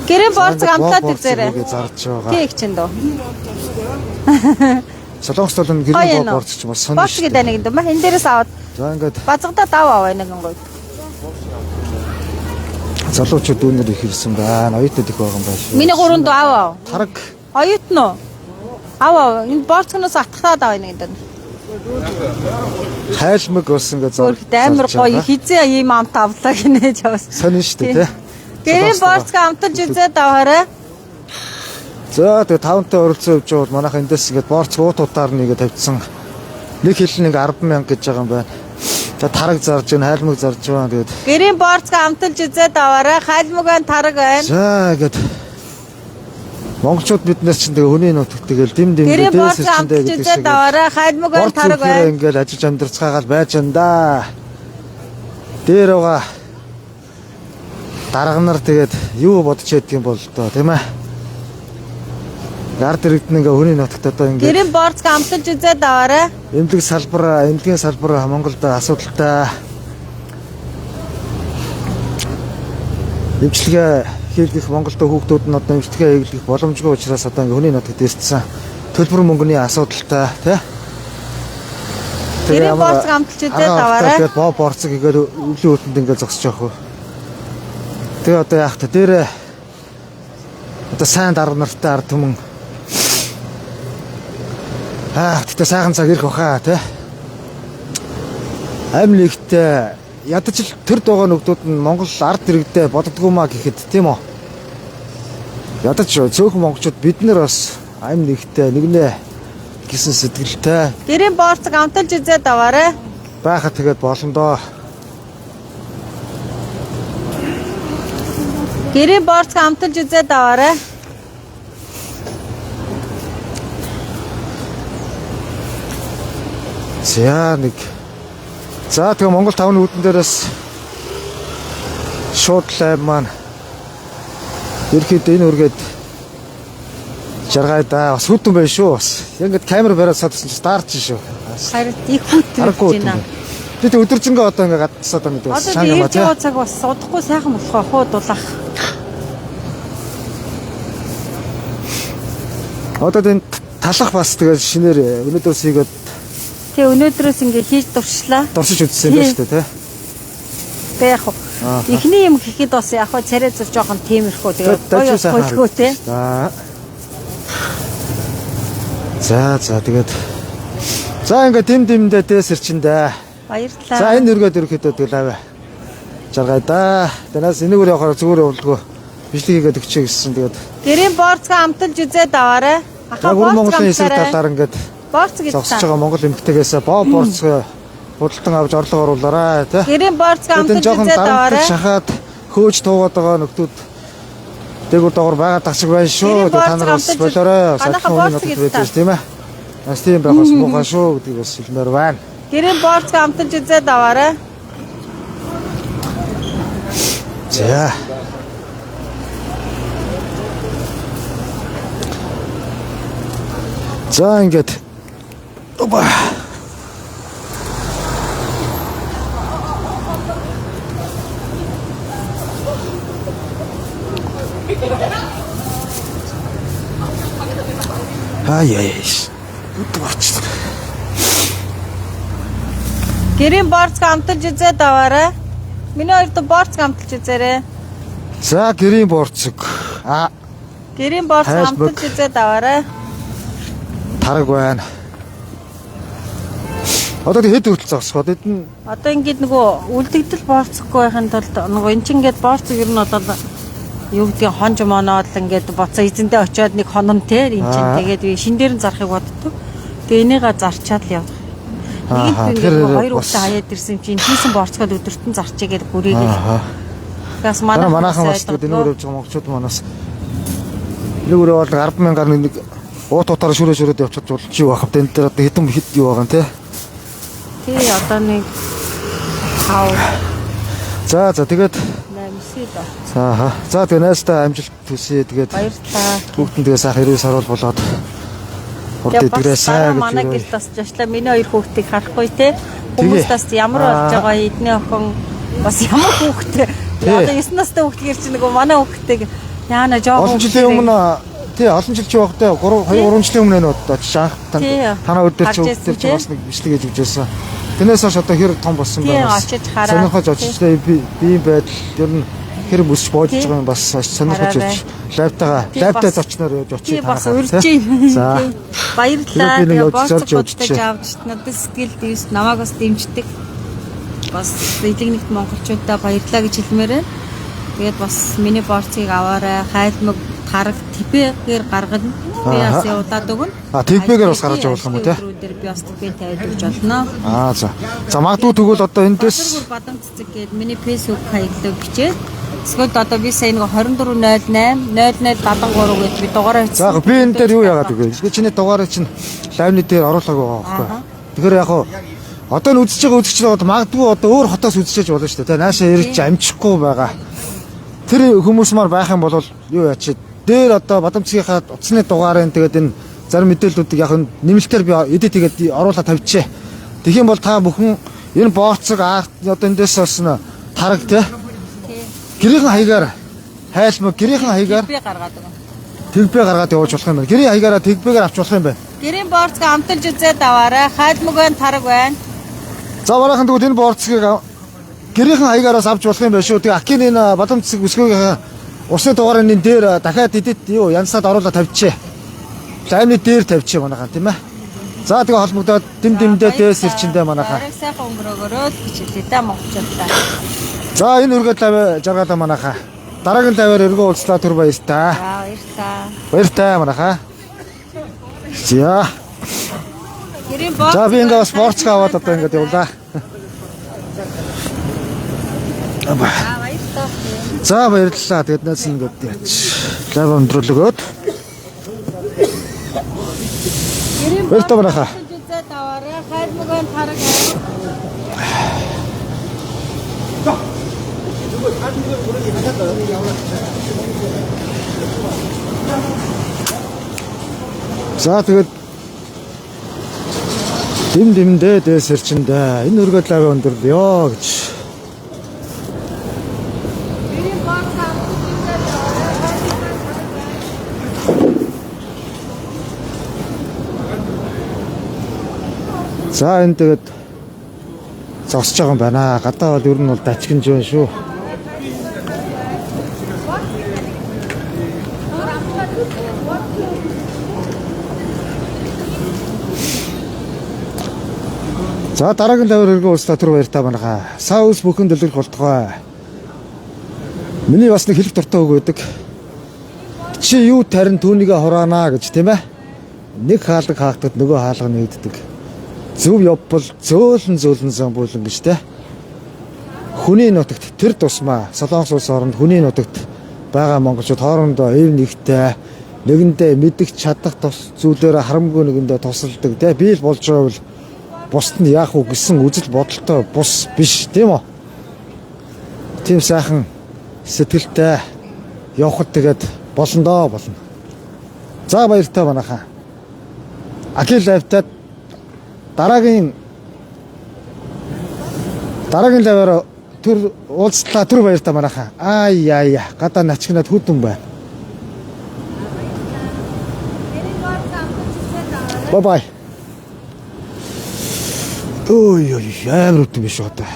Гэрийн борцог амтлаад үзээрэй. Гэж зарж байгаа. Тий их чинь дөө. Солонгост бол энэ Гоё гэрийн юм уу? борц ч бас сонь Борцог шүү. гэдэг нэг юм. Энэ дээрээс аваад За ингээд базгадаа ав аваа нэг гоё. залуучууд үүнэр их ирсэн байна. Оюутнууд их байгаа юм байна шүү. Миний гурван дүү ав ав. Тараг Оюутан уу? Ав ав. Энэ борцгоноос атгахтаад аваа нэг юм. хайлмаг бас ингээд зар. Өөрхт амар зарж гоё байгаа. хизээ ийм амт авлаа гинэ жавс. Сонь шүү дээ тий. Гэрийн Солонгост байгаа. борцог амталж үзээд аваарай. За тэгээ тавантай оролцоо явж байгаа бол манайх эндээс ингээд борц уут утаар нэгэ тавьчихсан. Нэг хил нэг 100000 гэж байгаа юм байна. За тараг зарж байна, хайлмаг зарж байна. Тэгээд Гэрийн борцог амталж үзээд аваарай. Хайлмаг байна, тараг байна. за ингээд Монголчууд биднээс чинь тэгээ хүний нутагт тэгэл дэм дэм Гэрийн дээс борцог ирчэндээ амталж гэдэг үзээд шиг. аваарай. Хайлмаг байна, Борц тараг зүрхээр байна. ингээл ажиллаж амьдарцгаагаал байж энэ да. Дээр байгаа дарга нар тэгээд юу бодож яддаг юм бол доо тийм ээ. Ард иргэдэн ингээ хүний нутагт одоо ингээ Гэрийн борцог амталж үзээд аваарай. эмнэлэг салбар, эмнэлгийн салбар Монголд асуудалтай. Эмчилгээ хийлгэх Монголд хүүхдүүд нь одоо эмчилгээ хийлгэх боломжгүй учраас одоо ингээ хүний нутагт ирсэн. Төлбөр мөнгөний асуудалтай тий. Гэрийн борцог амталж үзээд аваарай. Тэгээд боо борцог хийгээд өвлийн өдөнд ингээ зогсож явах уу. Тэгээ одоо яах вэ? Дээрээ одоо сайн дарга нартай ард түмэн аа тэгтээ сайхан цаг ирэх баха тий. Амь нэгтээ ядаж л төрд байгаа нөхдүүд нь Монгол ард иргэдээ боддгоо маа гэхэд тийм үү? Ядаж цөөхөн монголчууд бид нар бас амь нэгтээ нэгнээ гэсэн сэтгэлтэй Гэрийн борцог амталж үзээд аваарай. байхад тэгээд болно доо. Гэрийн борцог амталж үзээд аваарай. За нэг. За тэгээ Монгол тавны үүдэн дээрээс шууд лайв маань ерөөхдөө энэ үргээд жаргая да. Бас хүтэн байх шүү бас. Яг ингээд камер бариад садсан чи старч шүү. Бас Харин их хүйтэн Аргагүй болж байна. хүтэн. Би тэг өдөржингөө одоо ингээд гадсаад байгаа гэдэг бас Одоо чанга би юм а ирж тий. байгаа цаг бас удахгүй сайхан болох байх уу дулаах. Одоо энэ талах бас тэгээд шинээр өнөөдрөөс хийгээд Тэг өнөөдрөөс ингээ хийж туршлаа. дурсаж үзсэн юм байна шүү дээ тий. Тэг яг хуу. Аа. Эхний юм гэхэд бас яг хуу царай зүр жоохон тиймэрхүү тэгээд гоё голгөө те. За. За за тэгээд за ингээд дэм дэмдээ дээсэр чин дээ. Баярлалаа. За энэ өргөд өргөдөө тэгэл аваа. Жаргая да. Танаас энэгээр явахаар зүгээр явуулдгүй. Бичлэг хийгээд өгчээ гэсэн. Тэгээд Гэрийн борцгоо амталж үзээд аваарай. Аха яг Уран борцгоо Монголын эсрэг амтлаарай. талаар ингээд Борцог гэж зогсож та. байгаа Монгол эмэгтэйгээс боо борцгоо худалдан авч орлого оруулаарай тий. Гэрийн борцгоо Тэгээд энэ амталж жоохон үзээд дарамтал аваарай. шахаад хөөж туугаад байгаа нөхдүүд дээгүүр доогор байгаад тах шиг байна шүү. Гэрийн Тэгээд та нар бас борцог амталж болоорой. Манайха Садхан борцог хүний гэж нутагт та. байж тийм ээ. Бас тийм байх бас муухай шүү гэдгийг бас хэлмээр байна. Гэрийн борцгоо амталж үзээд аваарай. За. За ингээд опа. Аа яа яа. Үд орчихсон. Гэрийн борцг амталж үзээд аваарай. Миний хоёр дүү борцг амталж үзээрэй. За гэрийн борцог. А Гэрийн борцг Хайлбаг. амталж үзээд аваарай. Тараг байна. Одоо тэг хэд хүртэл зогсох вэ? Эд нь Одоо ингээд нөгөө үлдэгдэл борцохгүй байхын тулд нөгөө эн чинь ингээд борцог ер нь одоо юу гэдгийг хонж моноол ингээд боцоо эзэндээ очиод нэг хонон те эн чинь тэгээд би шин дээр нь зарахыг боддог. Тэгээ энийгээ зарчаад л явах. Нэгэнт би ингээд Тэгэхээр нөгөө хоёр бас- хүүхдээ хаяад ирсэн юм чинь хийсэн борцгоод өдөрт нь зарчээ гээд бүрээгээл. Тэгээс Манай манайхан манайхан бас ойлгодгоо. тэгээд энэгээр явж байгаа монголчууд манаас энэгээр бол 10,000 гаруй нэг уут утаараа шүрээ шүрээд явчихж бол чи юу байх вэ? Энэ дээр одоо хэдэн хэд юу байгаа юм те? Тий одоо нэг 5 За за тэгээд 8 9 доо. за аха. За тэгээ найстаа амжилт хүсье. Тэгээд Баярлалаа. бүгд нь тэгээ сайхан эрүүл саруул болоод урд Тэгээ бас эдгээрээ сайн дараа манай гэж гэрт бас жашлаа миний хоёр хүүхдийг харахгүй те. Хүмүүс бас ямар болж байгаа эдний охин бас ямар хүүхдтэй. Одоо 9 настай хүүхдгэр чи нөгөө манай хүүхдийг яана жоохон Олон жилийн өмнө тий олон жил чи явахдаа 3 2 3 жилийн өмнө энэ удаа очиж анх танаа өдөр чи Гарч ирсэн, өдөр чи тий. бас нэг бичлэг хийж өгчээсэн. Тэрнээс хойш одоо хэр том болсон Тий, бэ бас очиж хараад, сонирхож тий. очиж тий биеийн байдал ер нь хэр өсч боожж Тий. байгаа юм бас сонирхож Хараарай. очиж лайвтайгаа Тий, лайвтай бас- зочноор явж очиж Тий бас танахаа, урьж тий. байна. За. Баярлалаа. Тэгээ би нэг Тэгээ явж борцог зорж явж будаж чээ. авч надад сэтгэл дивс намайг бас дэмждэг. Бас элэг нэгт монголчуудаа баярлалаа гэж хэлмээр байна. Тэгээд бас миний борцыг аваарай. Хайлмаг тараг тэпэгээр гаргана. Би бас явуулаад өгнө. А, тэпэгээр бас гаргаж явуулах юм уу, те? Өдрүүдээр би бас тэпээ тавиад өгч болно. Аа за. За магадгүй тэгвэл одоо эндээс Бадаргүр бадам цэцэг гээд миний Facebook хаяглуу бичээд эсвэл одоо би сая нэг 2408 0073 гээд би дугаараа бичсэн. За яг би энэ дээр юу яагаад үгүй. Би чиний дугаарыг чинь лайвны дээр оруулаагүй байгаа байхгүй. Тэгэхээр яг хуу одоо нь үзэж байгаа үзэгч нар магадгүй одоо өөр хотоос үзчихэж болно шүү дээ. Тэ наашаа ирж амжихгүй байгаа. Тэр хүмүүс маань байх юм бол юу яач дээр одоо Бадамцгийнхаа утасны дугаарын тэгээд энэ зарим мэдээллүүдийг яг энэ нэмэлтээр би эдит хийгээд оруулаад тавьчихэ. Тэгэх юм бол та бүхэн энэ боорцог арт одоо эндээс болсон тараг те гэрийнхэн хаягаар хайлмаг гэрийнхэн хаягаар би гаргаад өгнө. Тэгбээ гаргаад явуулж болох юм байна. Гэрийн хаягаараа тэгбээгээр авч болох юм байна. Гэрийн борцог амталж үзээд аваарай. Хайлмаг байна, тараг байна. За мараахан тэгвэл энэ борцгийг гэрийнхэн хаягаараас авч болох юм байна шүү. Тэгээ Акин энэ Бадамцэг өсгөөгийн усны дугаарын энэ дээр дахиад эдит юу янзсаад оруулаад тавьчихэ. Лаймны дээр тавьчихэ манайхан тийм ээ. За тэгээ холбогдоод дэм дэмдээ дээс ирчэндээ манайхан. Орой сайхан өнгөрөөгөөрөө л гэж хэлье да монголчуудаа. За энэ үргэлж лав жаргалаа манайхан. Дараагийн лаваар өргөө уулзлаа түр баяртай. За баярлалаа. Баяртай манайхан. За. Гэрийн борцог. За би ингээ бас борцог аваад одоо ингээд явлаа. За баярлалаа. За баярлалаа. Тэгээд нээс ингээд яач. Лав өндөрлөгөөд. Гэрийн Баяртай манайхаа. амталж үзээд аваарай. Хайлмаг байна, тараг байна. За тэгээд дэм дэмдээ дээс ирчэндээ. Энэ өргөд лав өндөрлөё гэж. Гэрийн борцог амталж үзээд аваарай. Хайлмаг байна, тараг байна. За энэ тэгээд зогсож байгаа юм байна. Гадаа бол ер нь бол дачгинж байна шүү. За дараагийн лавр өргөн уулзлаа түр баяртай манайхаа. Саа ус бүхэн дэлгэрэх болтугай. Миний бас нэг хэлэх дуртай үг байдаг. Чи юу тарин түүнийгээ хураанаа гэж тийм ээ. Нэг хаалга хаагдаад нөгөө хаалга нэгддэг. Зөв явбал зөөлөн зөөлөн самбуулан гэж те. Хүний нутагт тэр тусмаа Солонгос улс оронд хүний нутагт байгаа монголчууд хоорондоо эв нэгтэй нэгэндээ мэдих чадах тус зүйлээрээ харамгүй нэгэндээ тусалдаг те. Би л болж байвал бусд нь яах вэ гэсэн үзэл бодолтой бус биш тийм үү? Тийм сайхан сэтгэлтэй явхад тэгээд болно доо болно. За баяртай манайхаа. Акил лайвтад дараагийн дараагийн лаваар төр уулзлаа түр баяртай манайхаа. Аа яа яа гадаа начгнаад хүдэн байна. Гэрийн борцог амталж Bye bye. Ой ой, амар өвдөн биш одоо.